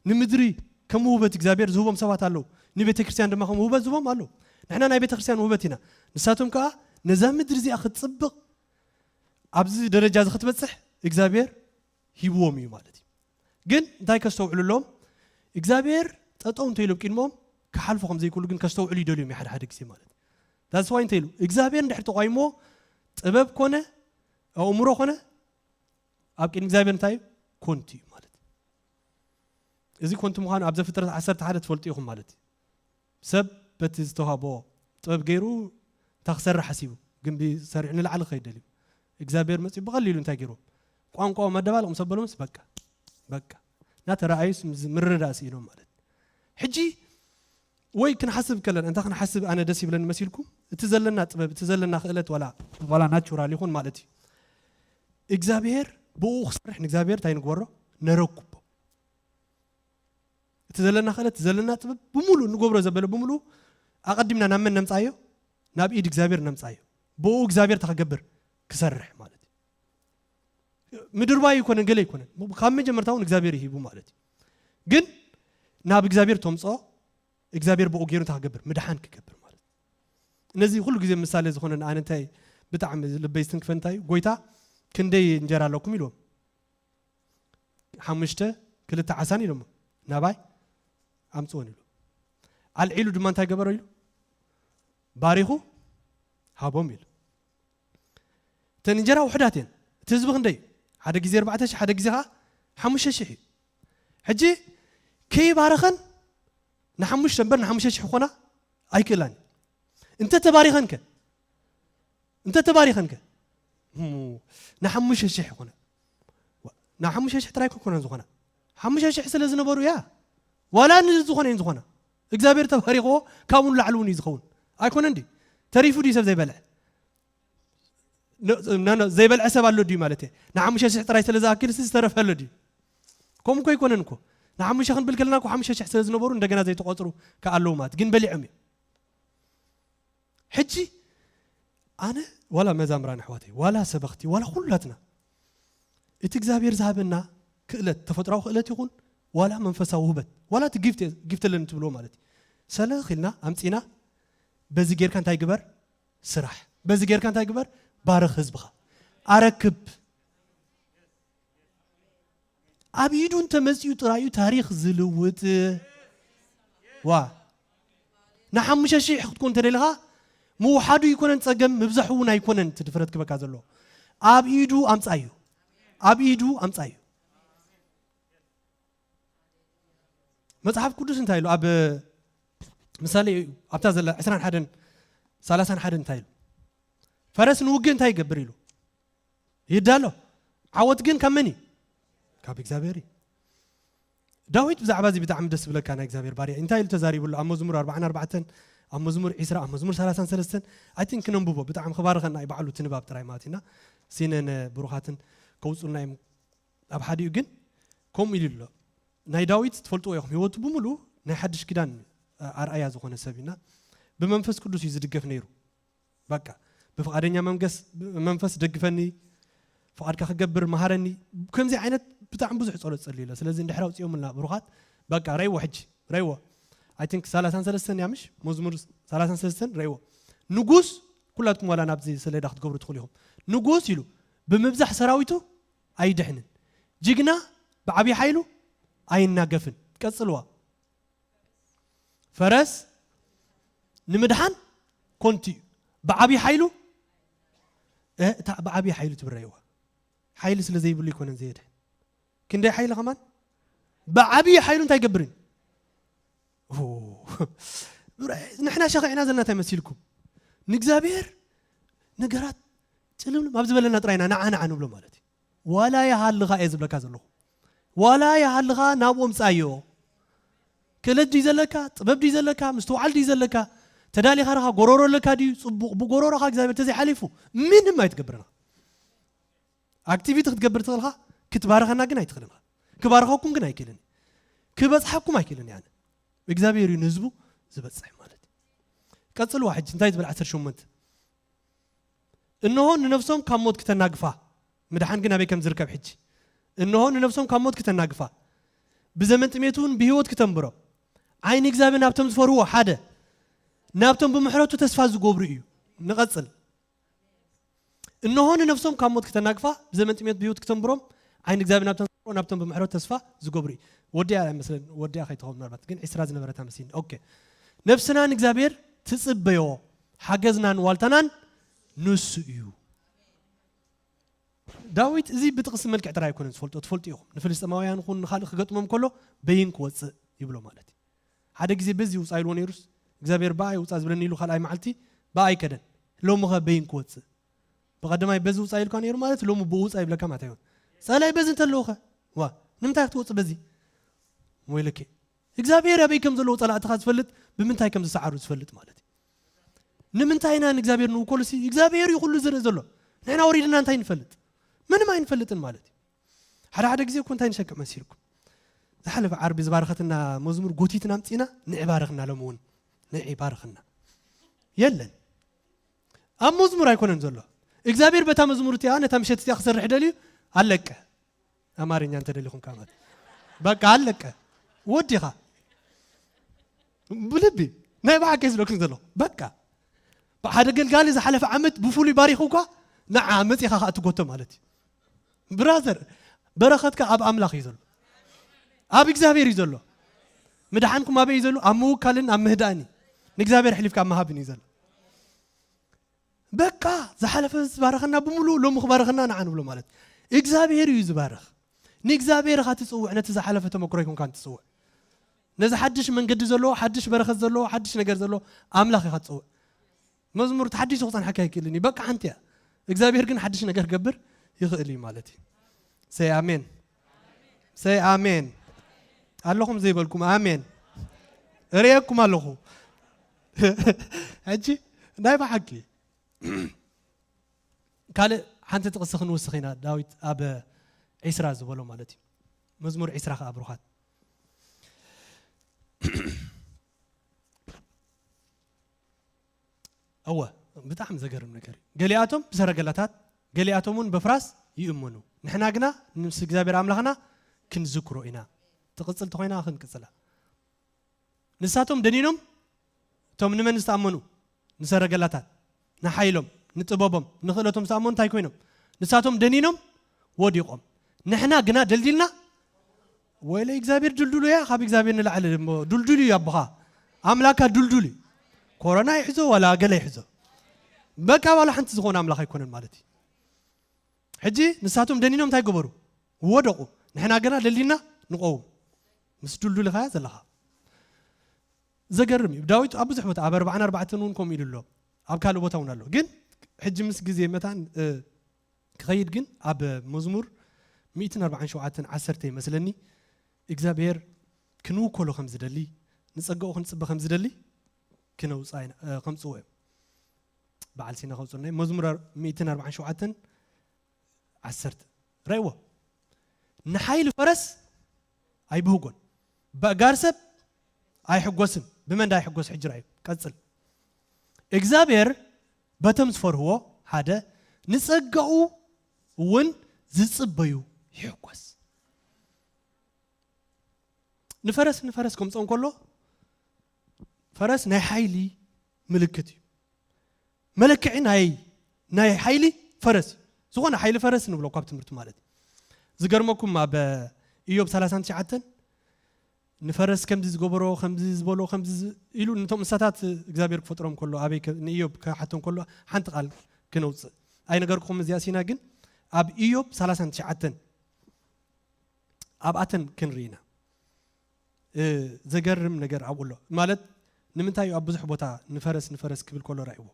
ንምድሪ ከም ውህበት እግዚኣብሔር ዝህቦም ሰባት ኣለዉ። ንቤተ ክርስቲያን ድማ ከም ውህበት ዝህቦም ኣለዉ። ንሕና ናይ ቤተ ክርስቲያን ውህበት ኢና። ንሳቶም ከኣ ነዛ ምድሪ እዚኣ ክትጽብቕ ኣብዚ ደረጃ እዚ ክትበጽሕ እግዚኣብሔር ሂብዎም እዩ ማለት እዩ። ግን እንታይ ከስተውዕሉ ኣለዎም? እግዚኣብሔር ጠጠው እንተኢሉ ኣብ ቅድሞም ክሓልፉ ከም ዘይክእሉ ግን ከስተውዕሉ ይደልዮም እዩ ሓደ ሓደ ግዜ ማለት እዩ። ዳስ ዋይ እንታይ ኢሉ? እግዚኣብሔር እንድሕር ተቋይሞ ጥበብ ኮነ ኣእምሮ ኮነ ኣብ ቅድሚ እግዚኣብሔር እንታይ እዩ? ኮንቱ እዩ ማለት እዩ። እዚ ኮንቱ ምዃኑ ኣብ ዘፍጥረት ዓሰርተ ሓደ ትፈልጡ ኢኹም ማለት እዩ። ሰብ በቲ ዝተዋህቦ ጥበብ ገይሩ እንታይ ክሰርሕ ሓሲቡ? ግንቢ ሰሪሑ ንላዕሊ ክኸይድ ደልዩ። እግዚኣብሔር መጺኡ ብቐሊሉ እንታይ ገይሩ? ቋንቋኦም ኣደባልቕ ምስ ኣበሎምስ በቃ፣ በቃ። እናተረኣዩስ ምስ ምርዳእ ስኢኖም ማለት። ሕጂ ወይ ክንሓስብ ከለና፣ እንታይ ክንሓስብ ኣነ ደስ ይብለኒ መሲልኩም? እቲ ዘለና ጥበብ፣ እቲ ዘለና ክእለት ዋላ፣ ዋላ ናቹራል ይኹን ማለት እዩ። እግዚኣብሔር ብኡ ክሰርሕ ንእግዚኣብሔር እንታይ ንግበሮ? ነረኩቦ። እቲ ዘለና ክእለት፣ እቲ ዘለና ጥበብ ብምሉእ ንገብሮ ዘበለ ብምሉእ ኣቐዲምና ናብ መን ነምጻዮ? ናብ ኢድ እግዚኣብሔር ነምጻዮ። ብኡ እግዚኣብሔር እንታይ ክገብር? ክሰርሕ ማለት እዩ። ምድርባይ ኣይኮነን፣ ገለ ኣይኮነን። ካብ መጀመርታ እውን እግዚኣብሔር ይሂቡ ማለት እዩ። ግን ናብ እግዚኣብሔር ተምጽኦ፣ እግዚኣብሔር ብኡ ገይሩ እንታይ ክገብር? ምድሓን ክገብር ማለት እዩ። ነዚ ኩሉ ግዜ ምሳሌ ዝኾነን ኣነ እንታይ ብጣዕሚ ልበይ ዝትንክፈን እንታይ እዩ? ጎይታ ክንደይ እንጀራ ኣለኩም ኢልዎም። ሓሙሽተ ክልተ ዓሳን ኢሎሞ። ናባይ ኣምጽኦን ኢሉ። ኣልዒሉ ድማ እንታይ ገበሮ ኢሉ? ባሪኹ ሃቦም ኢሉ። እተን እንጀራ ውሑዳት እየን። እቲ ህዝቢ ክንደይ? ሓደ ግዜ ኣርባዕተ ሽሕ፣ ሓደ ግዜ ኸዓ ሓሙሽተ ሽሕ እዩ። ሕጂ ከይባረኸን ንሓሙሽተ እምበር ንሓሙሽተ ሽሕ ክኾና ኣይክእላን። እንተ ተባሪኸን ከ? እንተ ተባሪኸን ከ? እሙ፣ ንሓሙሽተ ሽሕ ይኾና። ዋ፣ ንሓሙሽተ ሽሕ ጥራይ ክኾና ዝኾና። ሓሙሽተ ሽሕ ስለ ዝነበሩ እያ። ዋላ ንዝኾነ እየን ዝኾና። እግዚኣብሔር ተባሪኽዎ ካብኡ ንላዕሊ እውን እዩ ዝኸውን። ኣይኮነን ድዩ? ተሪፉ ድዩ ሰብ ዘይበልዐ? ነ- ነ- ነ- ዘይበልዐ ሰብ ኣሎ ድዩ ማለት እየ? ንሓሙሽተ ሽሕ ጥራይ ስለ ዝኣክል ዝተረፈ ኣሎ ድዩ? ከምኡ እኮ ኣይኮነን እኮ። ንሓሙሽተ ክንብል ከለና እኮ ሓሙሽተ ሽሕ ስለ ዝነበሩ እንደገና ዘይተቆፅሩ ከኣለዉ ማለት ግን በሊዖም እዮም። ሕጂ ኣነ ዋላ መዛምራን ኣሕዋተይ ዋላ ሰበኽቲ ዋላ ኩላትና እቲ እግዚኣብሔር ዝሃበና ክእለት ተፈጥራዊ ክእለት ይኹን ዋላ መንፈሳዊ ውህበት ዋላ እቲ ጊፍት ጊፍት ኣለኒ ትብልዎ ማለት እዩ። ሰለኽ ኢልና ኣምፂና በዚ ጌርካ እንታይ ግበር? ስራሕ። በዚ ጌርካ እንታይ ግበር? ባርኽ ህዝብኻ። ኣረክብ። ኣብ ኢዱ እንተመፂኡ ጥራዩ ታሪኽ ዝልውጥ። ዋ ንሓሙሽተ ሺሕ ክትኮን እንተደሊኻ ምውሓዱ ይኮነን ፀገም ምብዛሑ እውን ኣይኮነን እቲ ድፍረት ክበካ ዘሎ። ኣብ ኢዱ ኣምፃዩ። ኣብ ኢዱ ኣምፃዩ። መጽሓፍ ቅዱስ እንታይ ኢሉ ኣብ ምሳሌ ኣብታ ዘላ ዕስራን ሓደን ሰላሳን ሓደን እንታይ ኢሉ? ፈረስ ንውግእ እንታይ ይገብር ኢሉ ይዳሎ። ዓወት ግን ካብ መን እዩ? ካብ እግዚኣብሔር እዩ። ዳዊት ብዛዕባ እዚ ብጣዕሚ ደስ ዝብለካ ናይ እግዚኣብሔር ባርያ እንታይ ኢሉ ተዛሪብሉ ኣብ መዝሙር ኣርባዓን ኣርባዕተን ኣብ መዝሙር ዕስራ ኣብ መዝሙር ሰላሳን ሰለስተን ኣይ ቲንክ ነንብቦ ብጣዕሚ ክባርኸና እዩ ባዕሉ እቲ ንባብ ጥራይ ማለት ኢና። ሲነን ብሩኻትን ከውፁልና እዮም። ኣብ ሓዲኡ ግን ከምኡ ኢሉ ኣሎ። ናይ ዳዊት ትፈልጥዎ ኢኹም ህይወቱ ብምሉ ናይ ሓድሽ ኪዳን ኣርኣያ ዝኾነ ሰብ ኢና። ብመንፈስ ቅዱስ እዩ ዝድገፍ ነይሩ። በቃ ብፍቓደኛ መንገስ መንፈስ ደግፈኒ፣ ፍቓድካ ክገብር መሃረኒ። ከምዚ ዓይነት ብጣዕሚ ብዙሕ ጸሎት ጸልዩ ኣሎ። ስለዚ እንድሕር ኣውጽኦምልና ብሩኻት በቃ ረይዎ ሕጂ ረይዎ። ኣይ ቲንክ ሰላሳን ሰለስተን እያ ምሽ መዝሙር ሰላሳን ሰለስተን ረይዎ። ንጉስ ኩላትኩም ዋላ ናብዚ ሰሌዳ ክትገብሩ ትኽእሉ ኢኹም። ንጉስ ኢሉ ብምብዛሕ ሰራዊቱ ኣይድሕንን። ጅግና ብዓብዪ ሓይሉ ኣይናገፍን። ቀጽልዋ። ፈረስ ንምድሓን ኮንቲ እዩ። ብዓብዪ ሓይሉ እ፣ እታ ብዓብዪ ሓይሉ ትብረይዋ ሓይሊ ስለ ዘይብሉ ኣይኮነን ዘየድሕን። ክንደይ ሓይሊ ከማን ብዓብዪ ሓይሉ እንታይ ይገብርን? ኦ፣ ንሕና ሸኺዕና ዘለና እንታይ መሲልኩም? ንእግዚኣብሔር ነገራት ጭልምልም ኣብ ዝበለና ጥራይና ንዓ ንዓ ንብሎ ማለት እዩ። ዋላ ይሃልኻ እየ ዝብለካ ዘለኹ። ዋላ ይሃልኻ ናብኦም ጻዮ። ክእለት ድዩ ዘለካ? ጥበብ ድዩ ዘለካ? ምስትውዓል ድዩ ዘለካ? ተዳሊኻ ረኻ ጎሮሮ ኣለካ ድዩ? ጽቡቕ ብጎሮሮኻ እግዚኣብሔር ተዘይሓሊፉ ምንም ኣይትገብርና። ኣክቲቪቲ ክትገብር ትኽእልኻ ክትባረኸና ግን ኣይትኽእልን። ክባርኸኩም ግን ኣይክእልን። ክበጽሓኩም ኣይክእልን። ያነ እግዚኣብሔር እዩ ንህዝቡ ዝበጽሕ ማለት እዩ። ቀጽልዋ ሕጂ እንታይ ትብል ዓሰርተ ሸሞንተ እንሆ ንነፍሶም ካብ ሞት ክተናግፋ፣ ምድሓን ግን ኣበይ ከም ዝርከብ ሕጂ። እንሆ ንነፍሶም ካብ ሞት ክተናግፋ፣ ብዘመን ጥሜት እውን ብህይወት ክተንብሮ፣ ዓይኒ እግዚኣብሔር ናብቶም ዝፈርዎ ሓደ፣ ናብቶም ብምሕረቱ ተስፋ ዝገብሩ እዩ። ንቐጽል። እንሆ ንነፍሶም ካብ ሞት ክተናግፋ፣ ብዘመን ጥሜት ብህይወት ክተንብሮም፣ ዓይኒ እግዚኣብሔር ናብቶም ዝፈርዎ፣ ናብቶም ብምሕረቱ ተስፋ ዝገብሩ እዩ። ወዲያ ኣይመስለን፣ ወዲያ ከይትኸውን ምናልባት ግን ዕስራ ዝነበረት ኣመስሊኒ። ኦኬ። ነፍስና ንእግዚኣብሔር ትጽበዮ፣ ሓገዝናን ዋልታናን ንሱ እዩ። ዳዊት እዚ ብጥቕሲ መልክዕ ጥራይ ኣይኮነን ዝፈልጦ፣ ትፈልጡ ኢኹም። ንፍልስጤማውያን ኹን ንኻልእ ክገጥሞም ከሎ በይን ክወፅእ ይብሎ ማለት እዩ። ሓደ ግዜ በዚ ውፃ ኢልዎ ነይሩስ እግዚኣብሔር ብኣይ ውፃ ዝብለኒ ኢሉ ካልኣይ መዓልቲ ብኣይ ከደን። ሎሚ ኸ በይን ክወፅእ? ብቐደማይ በዚ ውፃ ኢልካ ነይሩ ማለት ሎሚ ብኡ ውፃ ይብለካ ማለት ኣይሆን። ፀላይ በዚ እንተለዎ ኸ ዋ ንምንታይ ክትወፅእ በዚ? ወይለኬ እግዚኣብሔር ኣበይ ከም ዘለዉ ጸላእትኻ ዝፈልጥ ብምንታይ ከም ዝሰዓሩ ዝፈልጥ ማለት እዩ። ንምንታይ ኢና ንእግዚኣብሔር ንውከሉ ሲ እግዚኣብሔር እዩ ኩሉ ዝርኢ ዘሎ። ንሕና ወሪድና እንታይ ንፈልጥ? ምንም ኣይንፈልጥን ማለት እዩ። ሓደ ሓደ ግዜ እኮ እንታይ ንሸክዕ መሲልኩም? ዝሓለፈ ዓርቢ ዝባረኸትና መዝሙር ጎቲትና ኣምጺና ንዒ ባረኽና ሎሚ እውን ንዒ ባረኽና የለን። ኣብ መዝሙር ኣይኮነን ዘሎ። እግዚኣብሔር በታ መዝሙር እቲኣ ነታ ምሸት እቲኣ ክሰርሕ ደልዩ ኣለቀ። ኣማርኛ እንተደሊኹም ካባት በቃ ኣለቀ ወዲኻ ብልቢ ናይ ብሓቂ ዝለኩም ዘሎ በቃ ብሓደ ገልጋሊ ዝሓለፈ ዓመት ብፍሉይ ባሪኹ እኳ ንዓ መፂኻ ከዓ ትጎቶ ማለት እዩ። ብራዘር በረኸትካ ኣብ ኣምላኽ እዩ ዘሎ፣ ኣብ እግዚኣብሔር እዩ ዘሎ። ምድሓንኩም ኣበይ እዩ ዘሎ? ኣብ ምውካልን ኣብ ምህዳእን እዩ። ንእግዚኣብሔር ኣሕሊፍካ ኣብ ምሃብን እዩ ዘሎ። በቃ ዝሓለፈ ዝባረኸና ብምሉእ ሎሚ ክባረኸና ንዓ ንብሎ ማለት እግዚኣብሔር እዩ ዝባረኽ። ንእግዚኣብሔር ኢኻ ትፅውዕ፣ ነቲ ዝሓለፈ ተመክሮ ኣይኮንካን ትፅውዕ። ነዚ ሓድሽ መንገዲ ዘለዎ ሓድሽ በረኸት ዘለዎ ሓድሽ ነገር ዘለዎ ኣምላኽ ኢኻ ትፅውዕ። መዝሙር ተሓዲሱ ክፀንሓካ ኣይክእልን እዩ። በቃ ሓንቲ እያ። እግዚኣብሔር ግን ሓድሽ ነገር ክገብር ይኽእል እዩ ማለት እዩ። ሰይ ኣሜን፣ ሰይ ኣሜን። ኣለኹም ዘይበልኩም ኣሜን። እርእየኩም ኣለኹ። ሕጂ ናይ ብሓቂ ካልእ ሓንቲ ጥቕሲ ክንውስኽ ኢና። ዳዊት ኣብ ዒስራ ዝበሎ ማለት እዩ። መዝሙር ዒስራ ከኣ ብሩኻት። እወ፣ ብጣዕሚ ዘገርም ነገር እዩ። ገሊኣቶም ብሰረገላታት፣ ገሊኣቶም እውን በፍራስ ይእመኑ። ንሕና ግና ምስ እግዚኣብሔር ኣምላኽና ክንዝክሮ ኢና። ትቕጽል ተኾይና ክንቅጽላ። ንሳቶም ደኒኖም፣ እቶም ንመን ዝተኣመኑ? ንሰረገላታት፣ ንሓይሎም፣ ንጥበቦም፣ ንኽእለቶም ዝተኣመኑ እንታይ ኮይኖም? ንሳቶም ደኒኖም፣ ወዲቖም። ንሕና ግና ደልዲልና፣ ወይለ እግዚኣብሔር ድልዱል እያ፣ ካብ እግዚኣብሔር ንላዕሊ እሞ ድልዱል እዩ ኣቦኻ። ኣምላካ ድልዱል እዩ። ኮሮና ይሕዞ፣ ዋላ ገለ ይሕዞ። በቃ ዋላ ሓንቲ ዝኾነ ኣምላኽ ኣይኮነን ማለት እዩ። ሕጂ ንሳቶም ደኒኖም እንታይ ገበሩ? ወደቑ። ንሕና ግና ደልዲልና ንቐውም። ምስ ድልዱል ኢኻ ዘለኻ። ዘገርም እዩ። ዳዊት ኣብ ብዙሕ ቦታ፣ ኣብ ኣርባዓን ኣርባዕተን እውን ከምኡ ኢሉ ኣሎ። ኣብ ካልእ ቦታ እውን ኣሎ። ግን ሕጂ ምስ ግዜ መታን፣ እ፣ ክኸይድ ግን ኣብ መዝሙር ሚእትን ኣርባዓን ሸውዓተን ዓሰርተ ይመስለኒ፣ እግዚኣብሔር ክንውከሎ ከም ዝደሊ፣ ንጸጋኡ ክንጽበ ከም ዝደሊ ክነውጽኣ ኢና፣ እ፣ ከምጽዎ እዮም። በዓል ሲና ከውጽኡና እዮም። መዝሙር ኣር-፣ ሚእትን ኣርባዓን ሸውዓተን ዓሰርተ። ረእይዎ። ንሓይሊ ፈረስ ኣይብህጎን፣ በእጋር ሰብ ኣይሕጎስን። ብመን ዳ ይሕጎስ? ሕጂ ረእዩ። ቀጽል። እግዚኣብሔር በቶም ዝፈርህዎ፣ ሓደ፣ ንጸጋኡ እውን ዝጽበዩ ይሕጎስ። ንፈረስ፣ ንፈረስ ከምጾ እንከሎ፣ ፈረስ ናይ ሓይሊ ምልክት እዩ። መለክዒ ናይ፣ ናይ ሓይሊ ፈረስ እዩ። ዝኾነ ሓይሊ ፈረስ ንብሎ ካብ ትምህርቲ ማለት እዩ። ዝገርመኩም ኣብ ኢዮብ ሰላሳን ትሽዓተን ንፈረስ ከምዚ ዝገበሮ፣ ከምዚ ዝበሎ፣ ከምዚ ዝ-፣ ኢሉ ነቶም እንስሳታት እግዚኣብሔር ክፈጥሮም ከሎ፣ ኣበይ ከ-፣ ንኢዮብ ክሓቶም ከሎ ሓንቲ ቃል ክነውጽእ ኣይነገርኩኹም እዚኣ ሲና፣ ግን ኣብ ኢዮብ ሰላሳን ትሽዓተን ኣብኣተን ክንርኢ ኢና። እ፣ ዘገርም ነገር ኣብኡ ኣሎ። ማለት ንምንታይ እዩ ኣብ ብዙሕ ቦታ ንፈረስ፣ ንፈረስ ክብል ከሎ ረእይዎ?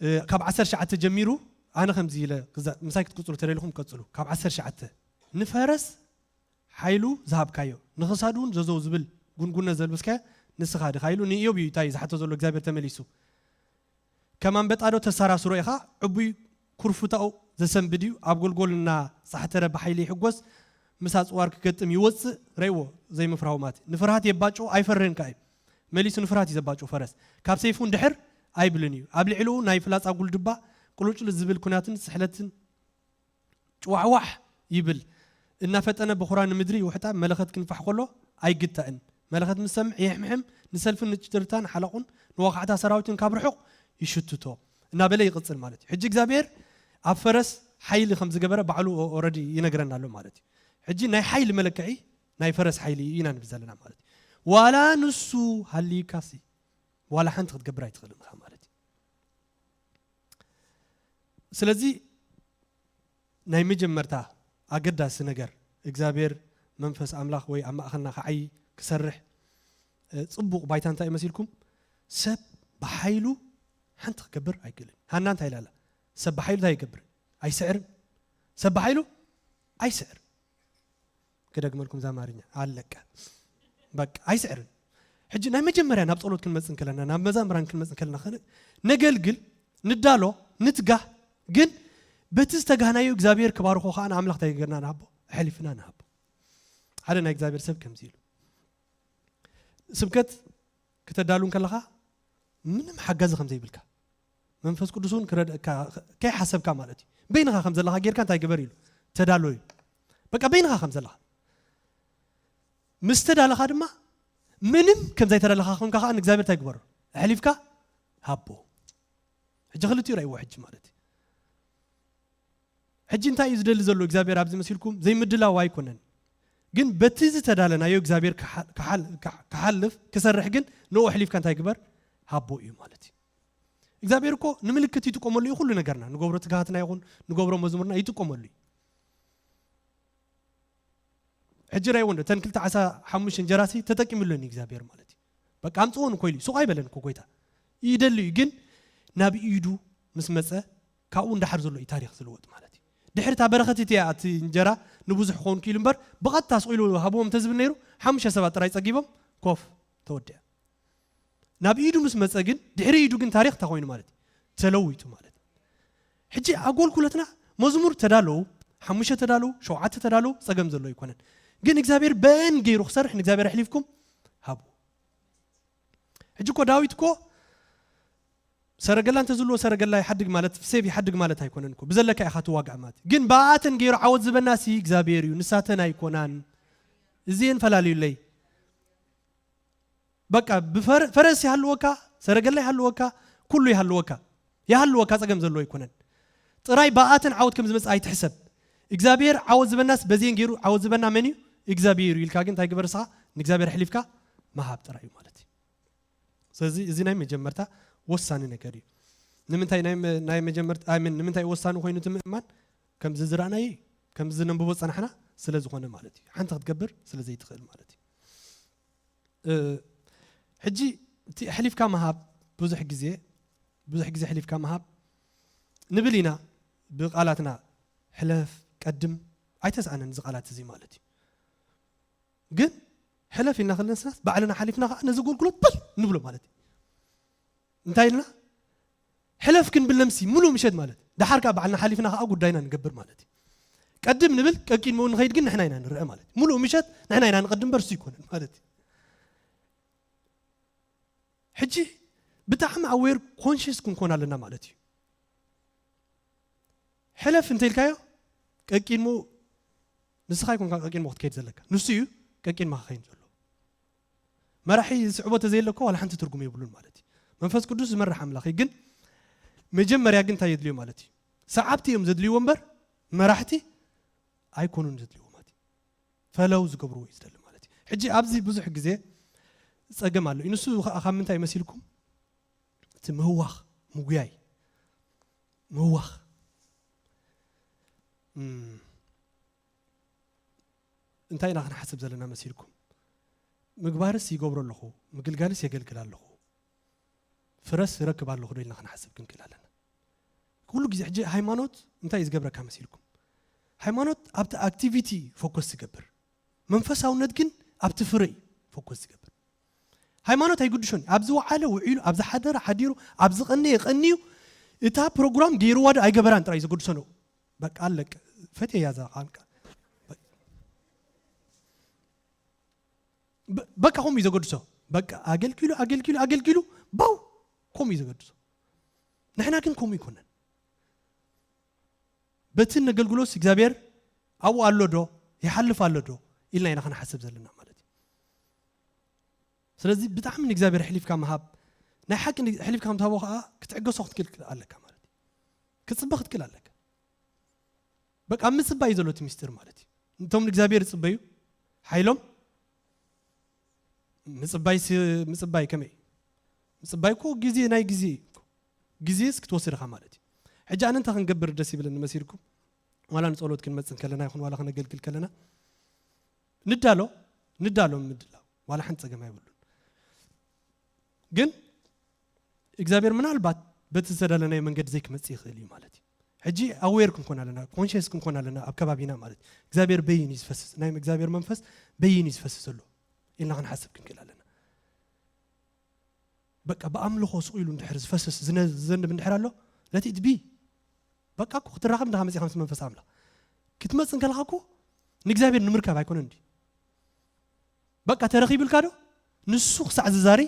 እ፣ ካብ ዓሰርተ ትሽዓተ ጀሚሩ ኣነ ከምዚ ኢለ ክዛ-፣ ምሳይ ክትቅጽሉ ተደሊኹም ቀጽሉ። ካብ ዓሰርተ ትሽዓተ ንፈረስ ሓይሉ ዝሃብካዮ፣ ንኽሳዱ እውን ዘዘው ዝብል ጉንጉነ ዘልበስካዮ ንስኻ ዲኻ ኢሉ ንኢዮብ እዩ እንታይ ዝሓቶ ዘሎ እግዚኣብሔር ተመሊሱ። ከም ኣንበጣ ዶ ተሰራስሮ ኢኻ? ዕቡይ ኩርፉታኡ ዘሰንብድ እዩ። ኣብ ጎልጎል እናጻሕተረ ብሓይሊ ይሕጎስ፣ ምስ ኣጽዋር ክገጥም ይወጽእ። ረእይዎ ዘይምፍራሁ ማለት እዩ። ንፍርሃት የባጭዎ ኣይፈርህን ከኣ እዩ። መሊሱ ንፍርሃት እዩ ዘባጭዎ ፈረስ። ካብ ሰይፉ እንድሕር ኣይብልን እዩ። ኣብ ልዕሊኡ ናይ ፍላጻ ጉልድባ፣ ቁልጭልጭ ዝብል ኲናትን ስሕለትን ጭዋሕዋሕ ይብል። እናፈጠነ በኹራ ንምድሪ ይውሕጣ፣ መለኸት ክንፋሕ ከሎ ኣይግታእን። መለኸት ምስ ሰምዕ ይሕምሕም፣ ንሰልፍን ንጭድርታን ሓለቑን ንወኻዕታ ሰራዊትን ካብ ርሑቕ ይሽትቶ እናበለ ይቕጽል ማለት እዩ። ሕጂ እግዚኣብሔር ኣብ ፈረስ ሓይሊ ከም ዝገበረ ባዕሉ ኦ-፣ ኦረዲ ይነግረና ኣሎ ማለት እዩ። ሕጂ ናይ ሓይሊ መለክዒ ናይ ፈረስ ሓይሊ ኢና ንብል ዘለና ማለት እዩ። ዋላ ንሱ ሃልዩካሲ ዋላ ሓንቲ ክትገብር ኣይትኽእልን ኢኻ ማለት እዩ። ስለዚ ናይ መጀመርታ ኣገዳሲ ነገር እግዚኣብሔር መንፈስ ኣምላኽ ወይ ኣብ ማእኸልና ክዓዪ ክሰርሕ፣ እ፣ ጽቡቕ ባይታ እንታይ እዩ መሲልኩም? ሰብ ብሓይሉ ሓንቲ ክገብር ኣይክእልን። ሃና እንታይ ኢላ ኣላ? ሰብ ብሓይሉ እንታይ ይገብር? ኣይስዕርን። ሰብ ብሓይሉ ኣይስዕርን። ክደግመልኩም እዛ ኣማርኛ ኣለቀ። በቃ ኣይስዕርን። ሕጂ ናይ መጀመርያ ናብ ጸሎት ክንመጽእ እንከለና፣ ናብ መዛምራን ክንመጽእ እንከለና፣ ከነ-፣ ነገልግል፣ ንዳሎ፣ ንትጋህ፣ ግን በቲ ዝተጋህናዮ እግዚኣብሔር ክባርኾ ከኣ ንኣምላኽ እንታይ ገርና ንሃቦ? ኣሕሊፍና ንሃቦ። ሓደ ናይ እግዚኣብሔር ሰብ ከምዚ ኢሉ፣ ስብከት ክተዳሉ እንከለኻ ምንም ሓጋዚ ከም ዘይብልካ፣ መንፈስ ቅዱስ እውን ክረድእካ ከይሓሰብካ ማለት እዩ። በይንኻ ከም ዘለኻ ጌርካ እንታይ ግበር ኢሉ? ተዳሎ እዩ። በቃ በይንኻ ከም ዘለኻ። ምስ ተዳለኻ ድማ ምንም ከም ዘይተዳለኻ ኮንካ ከኣ ንእግዚኣብሔር እንታይ ግበሮ? ኣሕሊፍካ ሃቦ። ሕጂ ክልቲኡ ረእይዎ ሕጂ ማለት እዩ። ሕጂ እንታይ እዩ ዝደሊ ዘሎ እግዚኣብሔር ኣብዚ መሲልኩም? ዘይምድላው ኣይኮነን። ግን በቲ ዝተዳለናዮ እግዚኣብሔር ክሓ-፣ ክሓል-፣ ክሓ-፣ ክሓልፍ፣ ክሰርሕ ግን ንኡ ኣሕሊፍካ እንታይ ግበር? ሃቦ እዩ ማለት እዩ። እግዚኣብሔር እኮ ንምልክት ይጥቀመሉ እዩ ኩሉ ነገርና። ንገብሮ ትግሃትና ይኹን ንገብሮ መዝሙርና ይጥቀመሉ እዩ። ሕጂ ረእይዎ እንዶ፣ እተን ክልተ ዓሳ ሓሙሽተ እንጀራሲ ተጠቂምለን እዩ እግዚኣብሔር ማለት እዩ። በቃ ኣምጽእወን እኮ ኢሉ እዩ። ሱቕ ኣይበለን እኮ ጎይታ። ይደሊ እዩ፣ ግን ናብ ኢዱ ምስ መጸ፣ ካብኡ እንዳሓር ዘሎ እዩ ታሪኽ ዝልወጥ ማለት እዩ። ድሕሪ እታ በረኸት እቲኣ እቲ እንጀራ ንብዙሕ ክኸውን ክኢሉ እምበር፣ ብቐጥታ ስቕ ኢሉ ሃብዎም እንተዝብል ነይሩ፣ ሓሙሽተ ሰባት ጥራይ ጸጊቦም፣ ኮፍ፣ ተወዲኣ። ናብ ኢዱ ምስ መጸ ግን፣ ድሕሪ ኢዱ ግን ታሪኽ እንታይ ኮይኑ ማለት እዩ? ተለዊጡ ማለት እዩ። ሕጂ ኣገልግሎትና መዝሙር ተዳለዉ፣ ሓሙሽተ ተዳለዉ፣ ሸውዓተ ተዳለዉ፣ ጸገም ዘሎ ኣይኮነን። ግን እግዚኣብሔር በን ገይሩ ክሰርሕ ንእግዚኣብሔር ኣሕሊፍኩም ሃቡ። ሕጂ እኮ ዳዊት እኮ ሰረገላ እንተዝልዎ ሰረገላ ይሓድግ ማለት፣ ሴፍ ይሓድግ ማለት ኣይኮነን እኮ። ብዘለካ ኢኻ ትዋጋእ ማለት። ግን ብኣተን ገይሩ ዓወት ዝበና ሲ እግዚኣብሔር እዩ፣ ንሳተን ኣይኮናን። እዚ የንፈላልዩለይ። በቃ ብፈረ-፣ ፈረስ ይሃልወካ፣ ሰረገላ ይሃልወካ፣ ኩሉ ይሃልወካ። ይሃልወካ ጸገም ዘለዎ ኣይኮነን። ጥራይ ብኣተን ዓወት ከም ዝመጽእ ኣይትሕሰብ። እግዚኣብሔር ዓወት ዝበናስ በዚየን ገይሩ ዓወት ዝበና መን እዩ? እግዚኣብሔር እዩ ኢልካ ግን እንታይ ግበር ንስኻ? ንእግዚኣብሔር ኣሕሊፍካ ምሃብ ጥራይ እዩ ማለት እዩ። ስለዚ እዚ ናይ መጀመርታ ወሳኒ ነገር እዩ። ንምንታይ ናይ መ-፣ ናይ መጀመርታ፣ ኣይ ምን፣ ንምንታይ ወሳኒ ኮይኑ እቲ ምእማን? ከምዚ ዝረኣናዮ፣ ከምዚ ዝነንብቦ ጸናሕና ስለ ዝኾነ ማለት እዩ። ሓንቲ ክትገብር ስለ ዘይትኽእል ማለት እዩ። እ፣ ሕጂ እቲ ኣሕሊፍካ ምሃብ ብዙሕ ግዜ፣ ብዙሕ ግዜ ኣሕሊፍካ ምሃብ ንብል ኢና ብቃላትና፣ ሕለፍ፣ ቀድም፣ ኣይተስኣነን እዚ ቃላት እዚ ማለት እዩ። ግን ሕለፍ ኢልና ከለና ስናስ ባዕልና ሓሊፍና ከዓ ነዚ ኣገልግሎት በል ንብሎ ማለት እዩ። እንታይ ኢልና? ሕለፍ ክንብል ነምሲ ሙሉእ ምሸት ማለት። ደሓር ከዓ ባዕልና ሓሊፍና ከዓ ጉዳይና ንገብር ማለት እዩ። ቀድም ንብል፣ ቀቂድሞ ንኸይድ ግን ንሕና ኢና ንርአ ማለት እዩ። ሙሉእ ምሸት ንሕና ኢና ንቐድም እምበር እሱ ኣይኮነን ማለት እዩ። ሕጂ ብጣዕሚ ኣዌር ኮንሽስ ክንኮን ኣለና ማለት እዩ። ሕለፍ እንተ ኢልካዮ፣ ቀቂድሞ ንስኻ ኣይኮንካ ቀቂድሞ ክትከይድ ዘለካ። ንሱ እዩ ቀቂድማ ክኸይድ ዘሎ። መራሒ ዝስዕቦ ተዘየለ እኮ ዋላ ሓንቲ ትርጉም የብሉን ማለት እዩ። መንፈስ ቅዱስ ዝመርሕ ኣምላኽ እዩ። ግን መጀመርያ ግን እንታይ የድልዮ ማለት እዩ? ሰዓብቲ እዮም ዘድልይዎ እምበር መራሕቲ ኣይኮኑን ዘድልይዎ ማለት እዩ። ፈለው ዝገብርዎ እዩ ዝደሊ ማለት እዩ። ሕጂ ኣብዚ ብዙሕ ግዜ ጸገም ኣሎ እዩ። ንሱ ከዓ ካብ ምንታይ መሲልኩም? እቲ ምህዋኽ፣ ምጉያይ፣ ምህዋኽ። እም፣ እንታይ ኢና ክንሓስብ ዘለና መሲልኩም? ምግባርስ ይገብሮ ኣለኹ፣ ምግልጋልስ የገልግል ኣለኹ፣ ፍረስ ይረክብ ኣለኹ ዶ ኢልና ክንሓስብ ክንክእል ኣለና። ኩሉ ግዜ ሕጂ ሃይማኖት እንታይ እዩ ዝገብረካ መሲልኩም? ሃይማኖት ኣብቲ ኣክቲቪቲ ፎከስ ዝገብር፣ መንፈሳውነት ግን ኣብቲ ፍረ እዩ ፎከስ ዝገብር። ሃይማኖት ኣይግድሾን። ኣብ ዝወዓለ ውዒሉ፣ ኣብ ዝሓደረ ሓዲሩ፣ ኣብ ዝቐነየ ቀንዩ፣ እታ ፕሮግራም ገይርዋ ዶ ኣይገበራን ጥራይ ዘገድሶ ነው። በቃ ኣለቀ። ፈትየያ እዛ ቃንቃ። በ-፣ በቃ ከምኡ እዩ ዘገድሶ። በቃ ኣገልጊሉ፣ ኣገልጊሉ፣ ኣገልጊሉ፣ ባው! ከምኡ እዩ ዘገድሶ። ንሕና ግን ከምኡ ኣይኮነን። በቲ ነገልግሎስ እግዚኣብሔር ኣብኡ ኣሎ ዶ? ይሓልፍ ኣሎ ዶ? ኢልና ኢና ክንሓስብ ዘለና ማለት እዩ። ስለዚ ብጣዕሚ ንእግዚኣብሔር ኣሕሊፍካ ምሃብ፣ ናይ ሓቂ ን-፣ ኣሕሊፍካ ምትሃቦ ከዓ ክትዕገሶ ክትክእል ኣለካ ማለት እዩ። ክትጽበ ክትክእል ኣለካ። በቃ ኣብ ምጽባይ እዩ ዘሎ እቲ ምስጢር ማለት እዩ። እቶም ንእግዚኣብሔር ይጽበዩ፣ ሓይሎም ምጽባይ ሲ-፣ ምጽባይ ከመይ? ምጽባይ እኮ ግዜ፣ ናይ ግዜ እዩ እኮ። ግዜስ ክትወስድ ኢኻ ማለት እዩ። ሕጂ ኣነ እንታይ ክንገብር ደስ ይብለኒ መሲልኩም? ዋላ ንጸሎት ክንመጽእ ከለና ይኹን ዋላ ከነገልግል ከለና ንዳሎ፣ ንዳሎ ምድላው ዋላ ሓንቲ ጸገም ኣይብሉን። ግን እግዚኣብሔር ምናልባት በቲ ዝተዳለናዮ መንገዲ ዘይክመጽእ ይኽእል እዩ ማለት እዩ። ሕጂ ኣዌር ክንኮን ኣለና፣ ኮንሽስ ክንኮን ኣለና ኣብ ከባቢና ማለት እዩ። እግዚኣብሔር በይን እዩ ዝፈስስ፣ ናይ እግዚኣብሔር መንፈስ በይን እዩ ዝፈስስ ዘሎ ኢልና ክንሓስብ ክንክእል ኣለና። በቃ ብኣምልኾ ስቕ ኢሉ እንድሕር ዝፈስስ ዝነ-፣ ዝዘንብ እንድሕር ኣሎ፣ let it be። በቃ እኮ ክትራኸብ እንዲኻ መጺኻ ምስ መንፈስ ኣምላኽ። ክትመጽእ እንከለኻ እኮ ንእግዚኣብሔር ንምርካብ ኣይኮነን ድዩ? በቃ ተረኺቡ ኢልካ ዶ? ንሱ ክሳዕ ዝዛሪ፣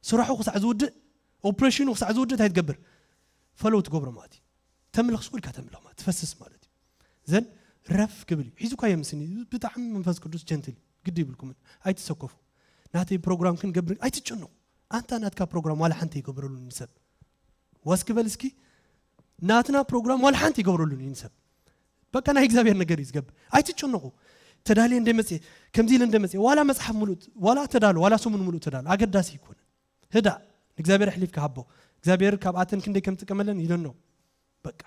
ስራሑ ክሳዕ ዝውድእ፣ ኦፕሬሽኑ ክሳዕ ዝውድእ እንታይ ትገብር? ፈለው ትገብሮ ማለት እዩ። ተምልኽ፣ ስቕ ኢልካ ተምልኽ ማለት፣ ትፈስስ ማለት እዩ። ዘን ረፍ ክብል እዩ። ሒዙኳ የምስኒ። ብጣዕሚ መንፈስ ቅዱስ ጀንትል እዩ። ግዲ ይብልኩምን። ኣይትሰከፉ። ናተይ ፕሮግራም ክንገብር ኣይትጨነቁ። ኣንታ ናትካ ፕሮግራም ዋላ ሓንቲ ይገብረሉን ሰብ። ዋስ ክበል እስኪ። ናትና ፕሮግራም ዋላ ሓንቲ ይገብረሉን እዩ ሰብ። በቃ ናይ እግዚኣብሔር ነገር እዩ ዝገብር። ኣይትጨነቁ። ተዳልየ እንደ መጽእ፣ ከምዚ ኢለ እንደ መጽእ፣ ዋላ መጽሓፍ ሙሉእ፣ ዋላ ተዳሉ፣ ዋላ ሰሙን ሙሉእ ተዳሉ። ኣገዳሲ ይኮነ። ህዳ፣ ንእግዚኣብሔር ኣሕሊፍካ ሃቦ። እግዚኣብሔር ካብኣተን ክንደይ ከም ጥቀመለን ኢለኖ። በቃ።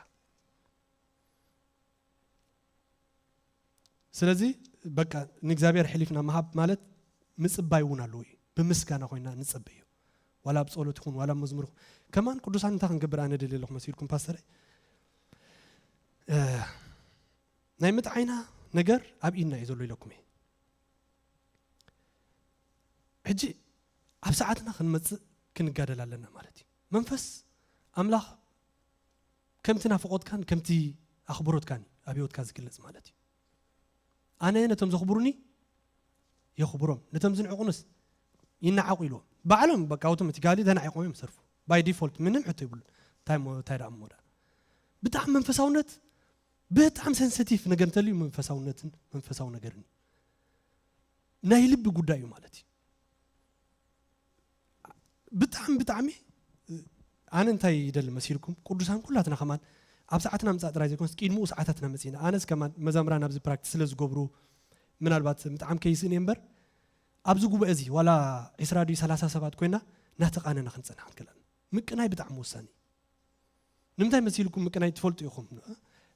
ስለዚ በቃ ንእግዚኣብሔር ኣሕሊፍና ምሃብ ማለት ምጽባይ እውን ኣለዎ እዩ። ብምስጋና ኮይና ንጸበዮ። ዋላ ኣብ ጸሎት ይኹን፣ ዋላ ኣብ መዝሙር ይኹን። ከማን ቅዱሳን እንታይ ክንገብር ኣነ ደልየ ኣለኹ መሲልኩም ፓስተረይ? እ፣ ናይ ምጥዓይና ነገር ኣብ ኢድና እዩ ዘሎ ኢለኩም እየ። ሕጂ ኣብ ሰዓትና ክንመጽእ ክንጋደል ኣለና ማለት እዩ። መንፈስ ኣምላኽ ከምቲ ናፍቖትካን ከምቲ ኣኽብሮትካን እዩ ኣብ ህይወትካ ዝግለጽ ማለት እዩ። ኣነ ነቶም ዘኽብሩኒ የኽብሮም፣ ነቶም ዝንዕቑንስ ይነዓቑ ኢልዎም። ባዕሎም በቃ ኣውቶማቲካሊ ተናዒቖም እዮም ዝሰርፉ። ባይ ዲፎልት ምንም ሕቶ ይብሉን። እንታይ እሞ እንታይ ደኣ እሞ ደኣ። ብጣዕሚ መንፈሳውነት ብጣዕሚ ሰንሰቲቭ ነገር እንተልዩ መንፈሳውነትን መንፈሳዊ ነገርን እዩ። ናይ ልቢ ጉዳይ እዩ ማለት እዩ። ብጣዕሚ ብጣዕሚ ኣነ እንታይ ይደሊ መሲልኩም ቅዱሳን ኩላትና ከማን ኣብ ሰዓትና ምጻእ ጥራይ ዘይኮነስ ቅድሚኡ ሰዓታትና መጺና ኣነስ ከማን መዛምራን ኣብዚ ፕራክቲስ ስለ ዝገብሩ ምናልባት ምጥዓም ከይስእን እየ እምበር ኣብዚ ጉባኤ እዚ ዋላ ዒስራ ድዩ ሰላሳ ሰባት ኮይና እናተቃነና ክንጸንሕ ክንክእል ኣለና። ምቅናይ ብጣዕሚ ወሳኒ እዩ። ንምንታይ መሲልኩም ምቅናይ ትፈልጡ ኢኹም።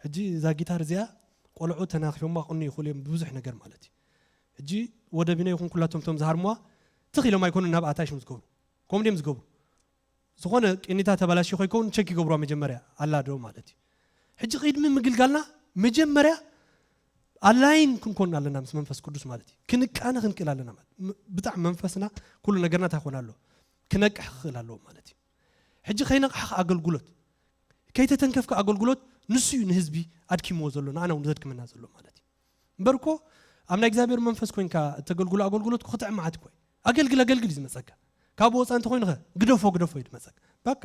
ሕጂ እዛ ጊታር እዚኣ ቆልዑ ተናኺፎማ ክቕኑ ይኽእሉ እዮም ብብዙሕ ነገር ማለት እዩ። ሕጂ ወደቢና ይኹን ኩላቶም ቶም ዝሃርሙዋ ትኽ ኢሎም ኣይኮኑን ናብ ኣታሽም ዝገብሩ። ከምኡ ድዮም ዝገብሩ። ዝኾነ ቅኒታ ተባላሽዩ ከይከውን ቸክ ይገብሩዋ መጀመርያ ኣላ ዶ ማለት እዩ። ሕጂ ቅድሚ ምግልጋልና መጀመርያ ኣላይን ክንኮን ኣለና ምስ መንፈስ ቅዱስ ማለት እዩ። ክንቃነ ክንክእል ኣለና ማለት ም- ብጣዕሚ መንፈስና ኩሉ ነገርና እንታይ ክኾን ኣለዎ ክነቅሕ ክኽእል ኣለዎ ማለት እዩ። ሕጂ ከይነቕሕኻ ኣገልግሎት ከይተተንከፍካ ኣገልግሎት ንሱ እዩ ንህዝቢ ኣድኪምዎ ዘሎ ንኣና እውን ዘድክመና ዘሎ ማለት እዩ። እምበር እኮ ኣብ ናይ እግዚኣብሔር መንፈስ ኮይንካ እተገልግሎ ኣገልግሎት እኮ ክጥዕም መዓት እኮ እዩ። ኣገልግል ኣገልግል እዩ ዝመፀካ። ካብ ወፃ እንተኮይኑ ኸ ግደፎ ግደፎ እዩ ዝመፀካ። በቃ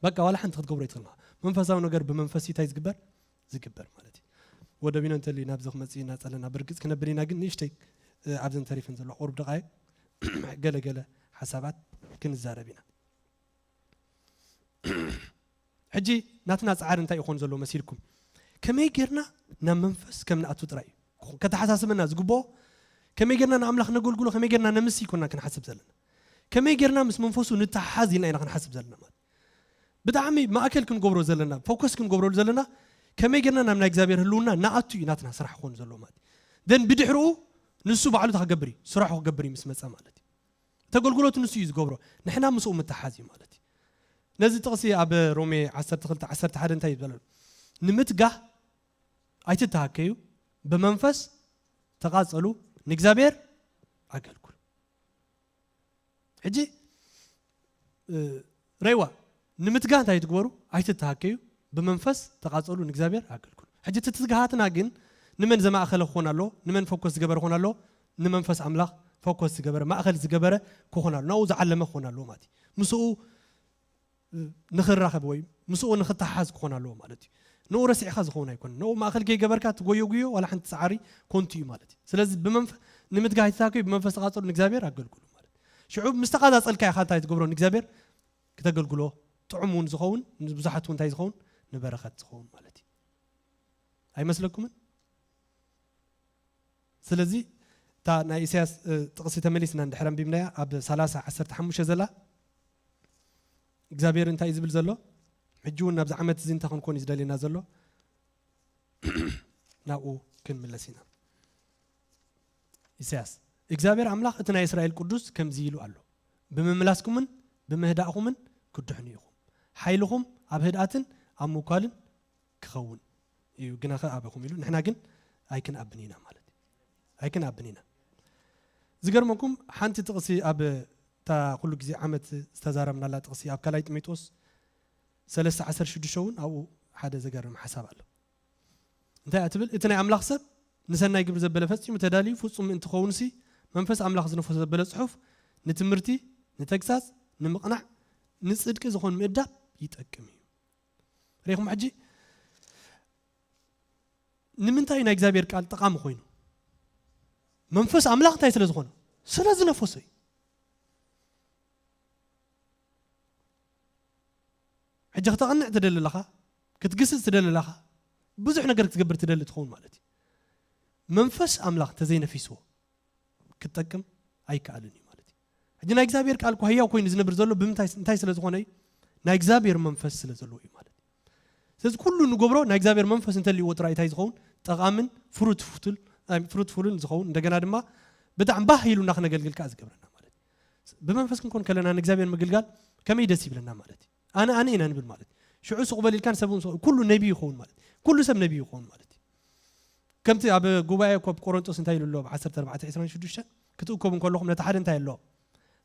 በቃ ዋላ ሓንቲ ክትገብሮ ይትኽእል። መንፈሳዊ ነገር ብመንፈስ እንታይ ዝግበር ዝግበር ማለት እዩ። ወደቢኖ እንተልዩ ናብዚ ክመፅእ ኢና ፀለና ብርግፅ ክነብር ኢና ግን ንእሽተይ ኣብዘን ተሪፈን ዘለዋ ቁሩብ ደቃይቅ ገለ ገለ ሓሳባት ክንዛረብ ኢና። ሕጂ ናትና ጻዕሪ እንታይ ይኾን ዘሎ መሲልኩም? ከመይ ጌርና ናብ መንፈስ ከም ንኣቱ ጥራይ እዩ ከተሓሳስበና ዝግብኦ። ከመይ ጌርና ንኣምላኽ ነገልግሎ ከመይ ጌርና ነምስ ይኮና ክንሓስብ ዘለና። ከመይ ጌርና ምስ መንፈሱ ንተሓሓዝ ኢልና ኢና ክንሓስብ ዘለና ማለት። ብጣዕሚ ማእከል ክንገብሮ ዘለና ፎከስ ክንገብረሉ ዘለና ከመይ ጌርና ናብ ናይ እግዚኣብሔር ህልውና ንኣቱ እዩ ናትና ስራሕ ክኾን ዘሎ ማለት። ደን ብድሕርኡ ንሱ ባዕሉ እንታይ ክገብር እዩ ስራሑ ክገብር እዩ ምስ መጸ ማለት እዩ። እቲ ኣገልግሎት ንሱ እዩ ዝገብሮ። ንሕና ምስኡ ምትሓዝ እዩ ማለት እዩ። ነዚ ጥቕሲ ኣብ ሮሜ ዓሰርተ ክልተ ዓሰርተ ሓደ እንታይ ይበል? ንምትጋህ ኣይትተሃከዩ፣ ብመንፈስ ተቓጸሉ፣ ንእግዚኣብሔር ኣገልግሉ። ሕጂ ረይዋ ንምትጋህ እንታይ ትግበሩ? ኣይትተሃከዩ፣ ብመንፈስ ተቓጸሉ፣ ንእግዚኣብሔር ኣገልግሉ። ሕጂ እቲ ትትግሃትና ግን ንመን ዘማእኸለ ክኾን ኣለዎ? ንመን ፎከስ ዝገበረ ክኾን ኣለዎ? ንመንፈስ ኣምላኽ ፎከስ ዝገበረ ማእኸል ዝገበረ ክኾን ኣለዎ። ናብኡ ዝዓለመ ክኾን ኣለዎ ማለት እዩ። ምስኡ ንኽራኸብ ወይ ምስኡ ንኽተሓዝ ክኾን ኣለዎ ማለት እዩ። ንኡ ረሲዕኻ ዝኸውን ኣይኮነን። ንኡ ማእኸል ከይገበርካ ትጎዮ ጉዮ ዋላ ሓንቲ ጻዕሪ ኮንቱ እዩ ማለት እዩ። ስለዚ ብመንፈ- ንምትጋህ ኣይትታከዩ ብመንፈስ ተቓጸሉ ንእግዚኣብሔር ኣገልግሉ ማለት እዩ። ሽዑ ምስ ተቓጻጸልካ ኢኻ እንታይ ትገብሮ ንእግዚኣብሔር ክተገልግሎ ጥዑም እውን ዝኸውን ንብዙሓት እውን እንታይ ዝኸውን ንበረኸት ዝኸውን ማለት እዩ። ኣይመስለኩምን? ስለዚ እታ ናይ ኢሳያስ ጥቕሲ ተመሊስና እንድሕር ኣንቢብናያ ኣብ ሰላሳ ዓሰርተ ሓሙሽተ ዘላ እግዚኣብሔር እንታይ እዩ ዝብል ዘሎ? ሕጂ እውን ናብዚ ዓመት እዚ እንታይ ክንኮን እዩ ዝደልየና ዘሎ? ናብኡ ክንምለስ ኢና። ኢሳያስ እግዚኣብሔር ኣምላኽ እቲ ናይ እስራኤል ቅዱስ ከምዚ ኢሉ ኣሎ፣ ብምምላስኩምን ብምህዳእኹምን ክድሕኑ ኢኹም፣ ሓይልኹም ኣብ ህድኣትን ኣብ ምውካልን ክኸውን እዩ፣ ግናኸ ኣበኹም ኢሉ። ንሕና ግን ኣይክንኣብን ኢና ማለት እዩ። ኣይክንኣብን ኢና። ዝገርመኩም ሓንቲ ጥቕሲ ኣብ እታ ኩሉ ግዜ ዓመት ዝተዛረብናላ ጥቕሲ ኣብ ካልኣይ ጢሞቴዎስ ሰለስተ ዓሰርተ ሽዱሽተ እውን ኣብኡ ሓደ ዘገርም ሓሳብ ኣሎ። እንታይ እያ ትብል? እቲ ናይ ኣምላኽ ሰብ ንሰናይ ግብሪ ዘበለ ፈጺሙ ተዳልዩ ፍጹም ምእንቲ ክኸውንሲ መንፈስ ኣምላኽ ዝነፈሶ ዘበለ ጽሑፍ ንትምህርቲ፣ ንተግሳጽ፣ ንምቕናዕ፣ ንጽድቂ ዝኾን ምእዳብ ይጠቅም እዩ። ሪኹም ሕጂ ንምንታይ ናይ እግዚኣብሔር ቃል ጠቓሚ ኮይኑ? መንፈስ ኣምላኽ እንታይ ስለ ዝኾነ? ስለ ዝነፈሶ እዩ። ሕጂ ክተቐንዕ ትደሊ ኣለኻ፣ ክትግስጽ ትደሊ ኣለኻ፣ ብዙሕ ነገር ክትገብር ትደሊ ትኸውን ማለት እዩ። መንፈስ ኣምላኽ እንተዘይነፊስዎ ክትጠቅም ኣይከኣልን እዩ ማለት እዩ። ሕጂ ናይ እግዚኣብሔር ቃል እኮ ህያው ኮይኑ ዝነብር ዘሎ ብምንታይ እንታይ ስለ ዝኾነ እዩ? ናይ እግዚኣብሔር መንፈስ ስለ ዘለዎ እዩ ማለት እዩ። ስለዚ ኩሉ ንገብሮ ናይ እግዚኣብሔር መንፈስ እንተልይዎ ጥራይ እንታይ ዝኸውን ጠቓምን ፍሩትፉትን ዝኸውን እንደገና ድማ ብጣዕሚ ባህ ኢሉና ክነገልግል ከዓ ዝገብረና ማለት እዩ። ብመንፈስ ክንኮን ከለና ንእግዚኣብሔር ምግልጋል ከመይ ደስ ይብለና ማለት እዩ። ኣነ ኣነ ኢና ንብል ማለት እዩ። ሽዑ ስቕ በል ኢልካን ሰብ እውን ስቕ- ኩሉ ነቢይ ይኸውን ማለት እዩ። ኩሉ ሰብ ነቢይ ይኸውን ማለት እዩ። ከምቲ ኣብ ጉባኤ ኮብ ቆሮንጦስ እንታይ ኢሉ ኣሎ ኣብ ዓሰርተ ኣርባዕተ ዕስራን ሽዱሽተን ክትእከቡ እንከለኹም ነቲ ሓደ እንታይ ኣለዎ?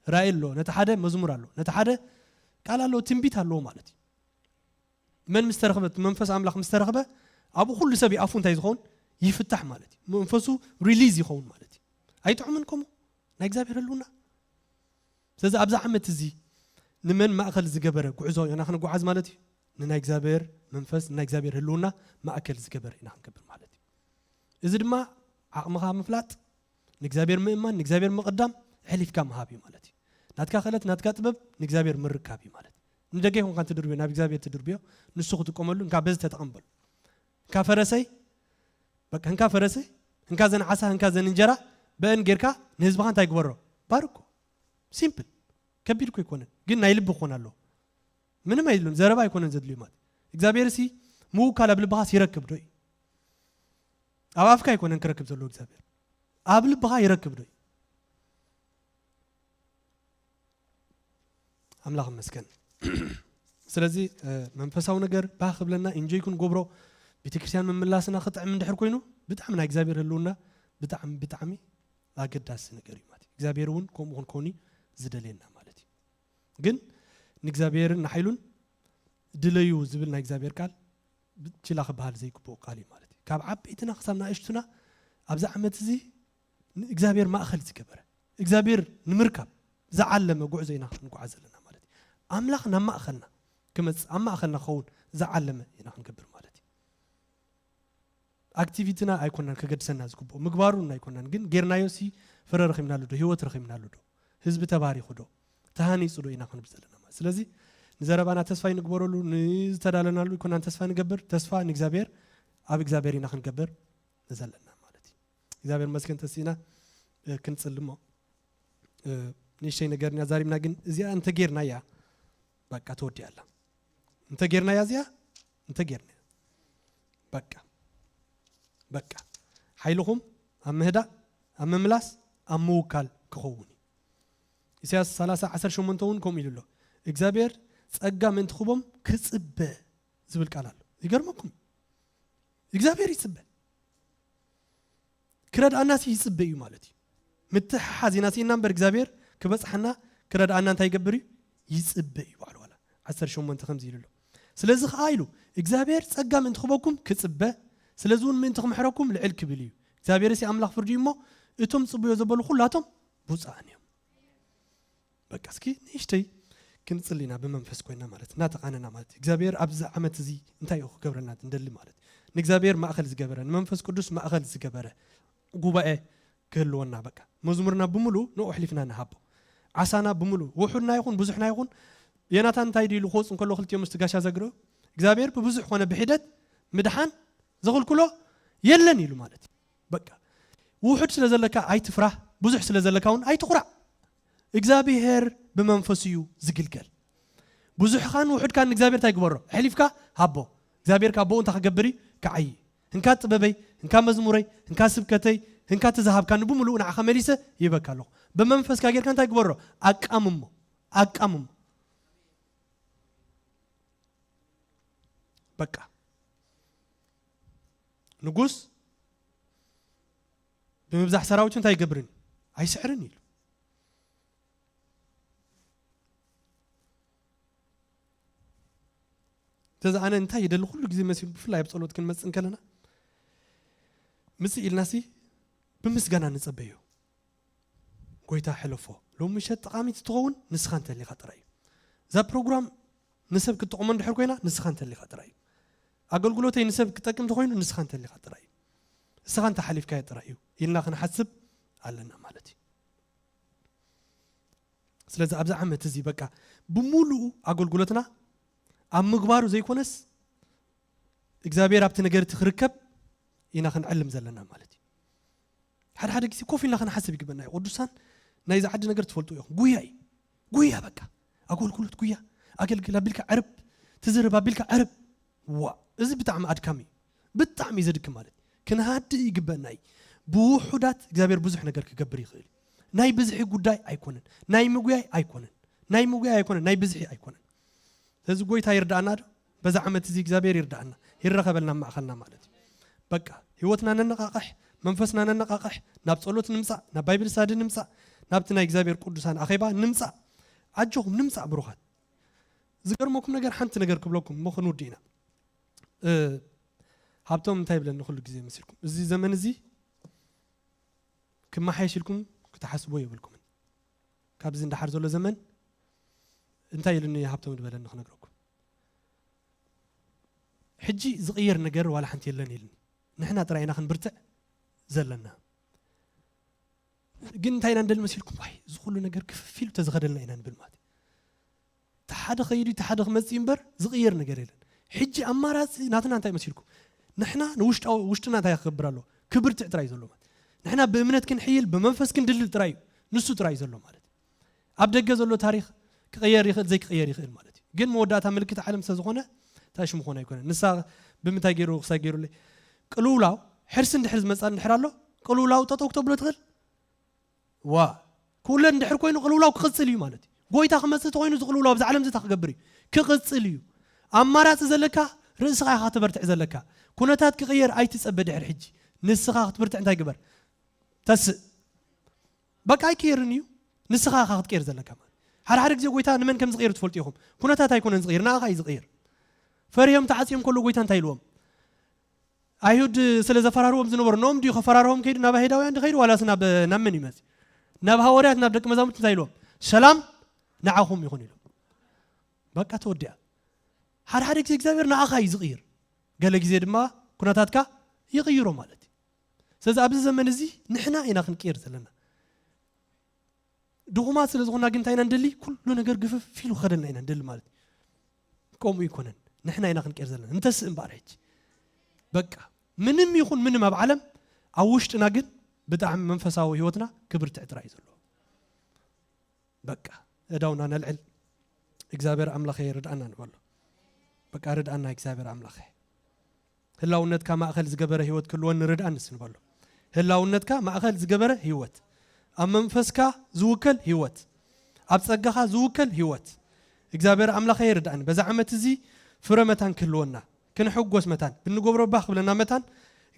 ራእይ ኣለዎ። ነቲ ሓደ መዝሙር ኣለዎ። ነቲ ሓደ ቃል ኣለዎ፣ ትንቢት ኣለዎ ማለት እዩ። መን ምስ ተረኽበ፣ እቲ መንፈስ ኣምላኽ ምስ ተረኽበ፣ ኣብኡ ኩሉ ሰብ ይኣፉ እንታይ ዝኸውን? ይፍታሕ ማለት እዩ። መንፈሱ ሪሊዝ ይኸውን ማለት እዩ። ኣይጥዑምን ከምኡ ናይ እግዚኣብሔር ህልውና? ስለዚ ኣብዚ ዓመት እዚ ንመን ማእከል ዝገበረ ጉዕዞ ኢና ክንጓዓዝ ማለት እዩ? ንናይ እግዚኣብሔር መንፈስ፣ ንናይ እግዚኣብሔር ህልውና ማእከል ዝገበረ ኢና ክንገብር ማለት እዩ። እዚ ድማ ዓቕምኻ ምፍላጥ፣ ንእግዚኣብሔር ምእማን፣ ንእግዚኣብሔር ምቕዳም፣ ኣሕሊፍካ ምሃብ እዩ ማለት እዩ። ናትካ ክእለት፣ ናትካ ጥበብ ንእግዚኣብሔር ምርካብ እዩ ማለት እዩ። ንደገ ይኹን ካን ትድርብዮ፣ ናብ እግዚኣብሔር ትድርብዮ፣ ንሱ ክጥቀመሉ፣ እንካ በዚ ተጠቐም በሉ። እንካ ፈረሰይ፣ በቃ እንካ ፈረሰይ፣ እንካ ዘን ዓሳ፣ እንካ ዘን እንጀራ፣ በእን ጌርካ ንህዝብኻ እንታይ ግበሮ? ባርኮ። ሲምፕል። ከቢድ እኮ ኣይኮነን፣ ግን ናይ ልቢ ክኾን ኣለዎ። ምንም ኣይድሉን፣ ዘረባ ኣይኮነን ዘድልዩ ማለት። እግዚኣብሔር ሲ ምውካል ኣብ ልብኻስ ይረክብ ዶ እዩ? ኣብ ኣፍካ ኣይኮነን ክረክብ ዘለዎ እግዚኣብሔር፣ ኣብ ልብኻ ይረክብ ዶ እዩ? ኣምላኽ ይመስገን። ስለዚ፣ እ፣ መንፈሳዊ ነገር ባህ ክብለና፣ ኢንጆይ ክንገብሮ፣ ቤተክርስትያን ምምላስና ክጥዕም እንድሕር ኮይኑ፣ ብጣዕሚ ናይ እግዚኣብሔር ህልውና ብጣዕሚ፣ ብጣዕሚ ኣገዳሲ ነገር እዩ ማለት እዩ። እግዚኣብሔር እውን ከምኡ ክንከውን እዩ ዝደልየና ማለት እዩ። ግን ንእግዚኣብሔርን ንሓይሉን ድለዩ ዝብል ናይ እግዚኣብሔር ቃል ብ-፣ ችላ ክበሃል ዘይግብኦ ቃል እዩ ማለት እዩ። ካብ ዓበይትና ክሳብ ንኣሽቱና ኣብዚ ዓመት እዚ ንእግዚኣብሔር ማእኸል ዝገበረ፣ እግዚኣብሔር ንምርካብ ዝዓለመ ጉዕዞ ኢና ክንጓዓዝ ዘለና ማለት እዩ። ኣምላኽ ናብ ማእኸልና ክመጽእ፣ ኣብ ማእኸልና ክኸውን ዝዓለመ ኢና ክንገብር ማለት እዩ። ኣክቲቪቲና ኣይኮናን ከገድሰና ዝግብኦ፣ ምግባሩ ኣይኮናን፣ ግን ጌርናዮ ሲ ፍረ ረኺብናሉ ዶ? ህይወት ረኺብናሉ ዶ? ህዝቢ ተባሪኹ ዶ? ተሃኒጹ ዶ? ኢና ክንብል ዘለና ማለት። ስለዚ ንዘረባና ተስፋ ይንግበረሉ፣ ንዝተዳለናሉ ኣይኮናን ተስፋ ንገብር፣ ተስፋ ንእግዚኣብሔር፣ ኣብ እግዚኣብሔር ኢና ክንገብር ዘለና ማለት እዩ። እግዚኣብሔር መስገን ተሲእና፣ እ፣ ክንጽሊ እሞ፣ እ፣ ንእሽተይ ነገር ኢና ዛሪብና፣ ግን እዚኣ እንተ ጌርናያ፣ በቃ ተወዲኣ ኣላ። እንተ ጌርናያ እዚኣ፣ እንተ ጌርናያ፣ በቃ፣ በቃ። ሓይልኹም ኣብ ምህዳእ፣ ኣብ ምምላስ፣ ኣብ ምውካል ክኸውን እዩ። ኢሳያስ ሰላሳ ዓሰርተ ሸሞንተ እውን ከምኡ ኢሉ ኣሎ። እግዚኣብሔር ጸጋ ምእንቲ ክቦም ክጽበ ዝብል ቃል ኣሎ። ይገርመኩም። እግዚኣብሔር ይጽበ። ክረድኣናስ ይጽበ እዩ ማለት እዩ። ምትሕሓዝ ኢና ስኢና እምበር እግዚኣብሔር ክበጽሓና ክረድኣና እንታይ ይገብር እዩ? ይጽበ እዩ። ባዕሉ ዋላ ዓሰርተ ሸሞንተ ከምዚ ኢሉ ኣሎ። ስለዚ ኸዓ ኢሉ እግዚኣብሔር ጸጋ ምእንቲ ክበኩም ክጽበ፣ ስለዚ እውን ምእንቲ ክምሕረኩም ልዕል ክብል እዩ። እግዚኣብሔር ሲ ኣምላኽ ፍርዲ እዩ እሞ እቶም ጽቡዮ ዘበሉ ኩላቶም ብፁዓን እዮም። በቃ እስኪ ንእሽተይ ክንጽሊ ኢና ብመንፈስ ኮይና ማለት እናተቓነና ማለት እዩ። እግዚኣብሔር ኣብዚ ዓመት እዚ እንታይ እዩ ክገብረልና እንደሊ ማለት እዩ። ንእግዚኣብሔር ማእኸል ዝገበረ፣ ንመንፈስ ቅዱስ ማእኸል ዝገበረ ጉባኤ ክህልወና በቃ መዝሙርና ብምሉእ ንኡ ኣሕሊፍና ንሃቦ። ዓሳና ብምሉእ ውሑድና ይኹን ብዙሕና ይኹን ዮናታን እንታይ ድዩ ኢሉ ክወፅ እንከሎ ክልቲኦም ምስቲ ጋሻ ዘግርኡ እግዚኣብሔር ብብዙሕ ኮነ ብሒደት ምድሓን ዘኽልክሎ የለን ኢሉ ማለት እዩ። በቃ ውሑድ ስለ ዘለካ ኣይትፍራህ፣ ብዙሕ ስለ ዘለካ እውን ኣይትኹራዕ። እግዚኣብሔር ብመንፈሱ እዩ ዝግልገል። ብዙሕኻን ውሑድካን ንእግዚኣብሔር እንታይ ግበሮ? ኣሕሊፍካ ሃቦ። እግዚኣብሔር ካብ ብኡ እንታይ ክገብር እዩ? ክዓዪ። እንካ ጥበበይ፣ እንካ መዝሙረይ፣ እንካ ስብከተይ፣ እንካ ተዝሃብካኒ ብምሉኡ ንዓኻ መሊሰ ይበካ ኣለኹ። ብመንፈስካ ጌርካ እንታይ ግበሮ? ኣቃምሞ። ኣቃምሞ። በቃ ንጉስ ብምብዛሕ ሰራዊቱ እንታይ ይገብርን? ኣይስዕርን ኢሉ። ተዛ ኣነ እንታይ ይደሊ ኩሉ ግዜ መሲሉ ብፍላይ ኣብ ጸሎት ክንመጽእ እንከለና ምጽእ ኢልናሲ ብምስጋና ንጸበዮ። ጎይታ ሕለፎ። ሎሚ ምሸት ጠቓሚት ትኸውን ንስኻ እንተሊኻ ጥራይ እዩ። እዛ ፕሮግራም ንሰብ ክትጠቕሞ እንድሕር ኮይና ንስኻ እንተሊኻ ጥራይ እዩ። ኣገልግሎተይ ንሰብ ክጠቅም እንተኾይኑ ንስኻ እንተሊኻ ጥራይ እዩ። ንስኻ እንተሓሊፍካዮ ጥራይ እዩ ኢልና ክንሓስብ ኣለና ማለት እዩ። ስለዚ ኣብዚ ዓመት እዚ በቃ ብምሉኡ ኣገልግሎትና ኣብ ምግባሩ ዘይኮነስ እግዚኣብሔር ኣብቲ ነገር እቲ ክርከብ ኢና ክንዕልም ዘለና ማለት እዩ። ሓደ ሓደ ግዜ ኮፍ ኢልና ክንሓስብ ይግበና እዩ። ቅዱሳን ናይዚ ዓዲ ነገር ትፈልጡ ኢኹም። ጉያ እዩ። ጉያ በቃ ኣገልግሎት ጉያ ኣገልግል ኣቢልካ ዕርብ ትዝርብ ኣቢልካ ዕርብ ዋ እዚ ብጣዕሚ ኣድካሚ እዩ። ብጣዕሚ እዩ ዘድክም ማለት እዩ። ክንሃድእ ይግበና እዩ። ብውሑዳት እግዚኣብሔር ብዙሕ ነገር ክገብር ይኽእል እዩ። ናይ ብዝሒ ጉዳይ ኣይኮነን። ናይ ምጉያይ ኣይኮነን። ናይ ምጉያይ ኣይኮነን። ናይ ብዝሒ ኣይኮነን። ስለዚ ጎይታ ይርዳእና ዶ? በዛ ዓመት እዚ እግዚኣብሔር ይርዳእና። ይረኸበልና ኣብ ማእኸልና ማለት እዩ። በቃ ህይወትና ነነቓቕሕ፣ መንፈስና ነነቓቕሕ፣ ናብ ጸሎት ንምጻእ፣ ናብ ባይብል ስታዲ ንምጻእ፣ ናብቲ ናይ እግዚኣብሔር ቅዱሳን ኣኼባ ንምጻእ። ኣጆኹም ንምጻእ ብሩኻት። ዝገርመኩም ነገር ሓንቲ ነገር ክብለኩም እሞ ክንውድእ ኢና። እ፣ ሃብቶም እንታይ ይብለኒ ኩሉ ግዜ መሲልኩም? እዚ ዘመን እዚ ክመሓየሽ ኢልኩም ክትሓስቦ የብልኩምን። ካብዚ እንዳሓር ዘሎ ዘመን እንታይ ኢሉኒ ሃብቶም ዝበለኒ ክነግረኩም። ሕጂ ዝቕየር ነገር ዋላ ሓንቲ የለን ኢልኒ። ንሕና ጥራይ ኢና ክንብርትዕ ዘለና። ግን እንታይ ኢና ንደሊ መሲልኩም? ዋይ፣ እዚ ኩሉ ነገር ክፍፍ ኢሉ ተዝኸደልና ኢና ንብል ማለት እዩ። እቲ ሓደ ኸይዱ፣ እቲ ሓደ ክመጽእ እምበር ዝቕየር ነገር የለን። ሕጂ ኣማራጺ ናትና እንታይ መሲልኩም? ንሕና ንውሽጣዊ፣ ውሽጥና እንታይ ክገብር ኣለዎ? ክብርትዕ ጥራይ ዘሎ ማለት። ንሕና ብእምነት ክንሕይል፣ ብመንፈስ ክንድልል ጥራይ እዩ። ንሱ ጥራይ እዩ ዘሎ ማለት። ኣብ ደገ ዘሎ ታሪኽ ክቕየር ይኽእል፣ ዘይክቕየር ይኽእል ማለት እዩ። ግን መወዳእታ ምልክት ዓለም ስለ ዝኾነ፣ እንታይ ሽሙ ኾነ ኣይኮነን። ንሳ ብምንታይ ገይሩ ክሳይ ገይሩለይ? ቅልውላው፣ ሕርሲ እንድሕር ዝመጽእ እንድሕር ኣሎ፣ ቅልውላው ጠጠው ክተብሎ ትኽእል? ዋ፣ ክውለድ እንድሕር ኮይኑ ቅልውላው ክቕጽል እዩ ማለት እዩ። ጎይታ ክመጽእ ተኾይኑ እዚ ቅልውላው ኣብዚ ዓለም እዚ እንታይ ክገብር እዩ? ክቕጽል እዩ። ኣማራጺ ዘለካ ርእስኻ ኢኻ ከተበርትዕ ዘለካ። ኩነታት ክቕየር ኣይትጸበ ድሕሪ ሕጂ። ንስኻ ክትብርትዕ እንታይ ግበር? ተስእ። በቃ ኣይክየርን እዩ። ንስኻ ኢኻ ክትቀየር ዘለካ ማለት። ሓደ ሓደ ግዜ ጎይታ ንመን ከም ዝቕየር ትፈልጡ ኢኹም። ኩነታት ኣይኮነን ዝቕየር፣ ንኣኻ እዩ ዝቕየር። ፈሪሆም ተዓጽዮም ከሎ ጎይታ እንታይ ኢልዎም? ኣይሁድ ስለ ዘፈራርዎም ዝነበሩ፣ ኖም ድዩ ከፈራርዎም ከይዱ፣ ናብ ኣይሁዳውያን ድዩ ከይዱ፣ ዋላስ ናብ፣ ናብ መን ይመጽእ? ናብ ሃዋርያት፣ ናብ ደቂ መዛሙርቱ እንታይ ኢልዎም? ሰላም ንዓኹም ይኹን ኢሎም። በቃ ተወዲኣ። ሓደ ሓደ ግዜ እግዚኣብሔር ንኣኻ እዩ ዝቕይር። ገለ ግዜ ድማ ኩነታትካ ይቕይሮ ማለት እዩ። ስለዚ ኣብዚ ዘመን እዚ ንሕና ኢና ክንቅየር ዘለና። ድኹማት ስለ ዝኾንና ግን እንታይ ኢና ንደሊ? ኩሉ ነገር ግፍፍ ኢሉ ክኸደልና ኢና ንደሊ ማለት እዩ። ከምኡ ይኮነን። ንሕና ኢና ክንቅየር ዘለና። እንተስእ እምበኣር ሕጂ። በቃ ምንም ይኹን ምንም ኣብ ዓለም፣ ኣብ ውሽጥና ግን ብጣዕሚ መንፈሳዊ ህይወትና ክብርትዕ ጥራይ እዩ ዘለዎ። በቃ እዳውና ነልዕል። እግዚኣብሔር ኣምላኸ ርድኣና ንበሎ። በቃ ርድኣና እግዚኣብሔር ኣምላኸ። ህላውነትካ ማእኸል ዝገበረ ህይወት ክህልወኒ ርድኣኒ ንበሎ። ህላውነትካ ማእኸል ዝገበረ ህይወት፣ ኣብ መንፈስካ ዝውከል ህይወት፣ ኣብ ጸጋኻ ዝውከል ህይወት እግዚኣብሔር ኣምላኸ ይርድኣኒ። በዛ ዓመት እዚ ፍረ መታን ክህልወና፣ ክንሕጎስ መታን፣ ብንገብሮ ባህ ክብለና መታን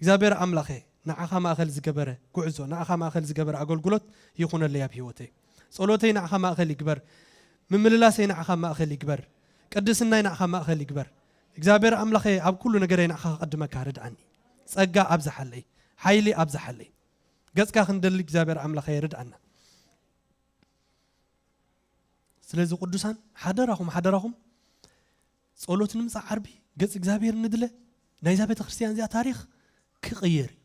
እግዚኣብሔር ኣምላኸ ንዓኻ ማእኸል ዝገበረ ጉዕዞ፣ ንዓኻ ማእኸል ዝገበረ ኣገልግሎት ይኹነለይ ኣብ ህይወተይ። ጸሎተይ ንዓኻ ማእኸል ይግበር፣ ምምልላሰይ ንዓኻ ማእኸል ይግበር፣ ቅድስናይ ንዓኻ ማእኸል ይግበር። እግዚኣብሔር ኣምላኸ ኣብ ኩሉ ነገረይ ንዓኻ ክቐድመካ ርድኣኒ። ጸጋ ኣብዝሓለይ፣ ሓይሊ ኣብዝሓለይ። ገጽካ ክንደሊ እግዚኣብሔር ኣምላኸ ርድኣና። ስለዚ ቅዱሳን ሓደራኹም፣ ሓደራኹም ጸሎት ንምጻእ ዓርቢ ገጽ እግዚኣብሔር ንድለ። ናይዛ ቤተ ክርስቲያን እዚኣ ታሪኽ ክቕየር እዩ።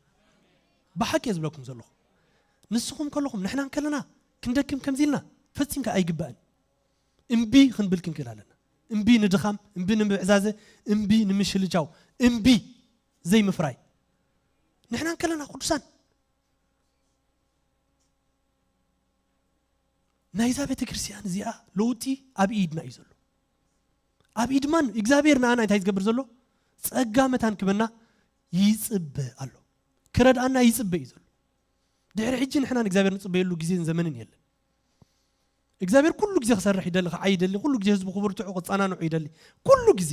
ብሓቂ እየ ዝብለኩም ዘለኹ። ንስኹም ከለኹም ንሕና እንከለና ክንደክም ከምዚ ኢልና ፈጺምካ ኣይግባእን። እምቢ ክንብል ክንክእል ኣለና። እምቢ ንድኻም፣ እምቢ ንምዕዛዘ፣ እምቢ ንምሽልቻው፣ እምቢ ዘይምፍራይ። ንሕና እንከለና ቅዱሳን ናይዛ ቤተ ክርስቲያን እዚኣ ለውጢ ኣብ ኢድና እዩ ዘሎ። ኣብ ኢድማን እግዚኣብሔር ንኣና እንታይ ዝገብር ዘሎ? ጸጋ መታን ክበና ይጽበ ኣሎ። ክረድኣና ይጽበ እዩ ዘሎ። ድሕሪ ሕጂ ንሕና ንእግዚኣብሔር ንጽበየሉ ግዜን ዘመንን የለን። እግዚኣብሔር ኩሉ ግዜ ክሰርሕ ይደሊ፣ ክዓይ ይደሊ፣ ኩሉ ግዜ ህዝቡ ክብርትዑ ክጸናንዑ ይደሊ። ኩሉ ግዜ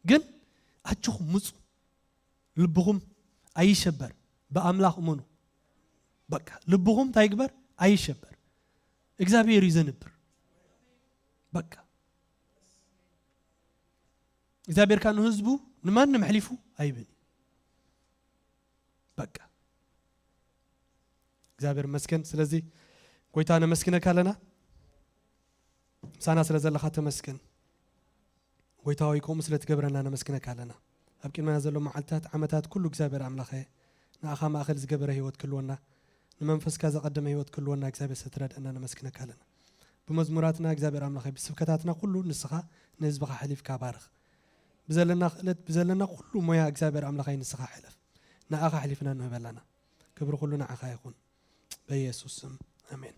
ግን ኣጆኹም ምጹ፣ ልብኹም ኣይሸበር፣ ብኣምላኽ እመኑ። በቃ ልብኹም እንታይ ይግበር? ኣይሸበር። እግዚኣብሔር እዩ ዘንብር። በቃ እግዚኣብሔር ከኣ ንህዝቡ ንማንም ኣሕሊፉ ኣይብን። በቃ እግዚኣብሔር ይመስገን። ስለዚ ጎይታ ነመስግነካ ኣለና፣ ምሳና ስለ ዘለኻ ተመስገን። ጎይታ ሆይ ከምኡ ስለ ትገብረና ነመስግነካ ኣለና። ኣብ ቅድመና ዘሎ መዓልታት ዓመታት ኩሉ እግዚኣብሔር ኣምላኸ ንኣኻ ማእኸል ዝገበረ ህይወት ክህልወና፣ ንመንፈስካ ዘቐደመ ህይወት ክህልወና እግዚኣብሔር ስለ ትረድአና ነመስግነካ ኣለና። ብመዝሙራትና እግዚኣብሔር ኣምላኸ ብስብከታትና ኩሉ ንስኻ ንህዝብኻ ሓሊፍካ ባርኽ። ብዘለና ክእለት ብዘለና ኩሉ ሞያ እግዚኣብሔር ኣምላኸይ ንስኻ ሕለፍ። ንኣኻ ኣሕሊፍና ንህብ ኣለና። ክብሪ ኩሉ ንዓኻ ይኹን። በኢየሱስ ስም ኣሜን።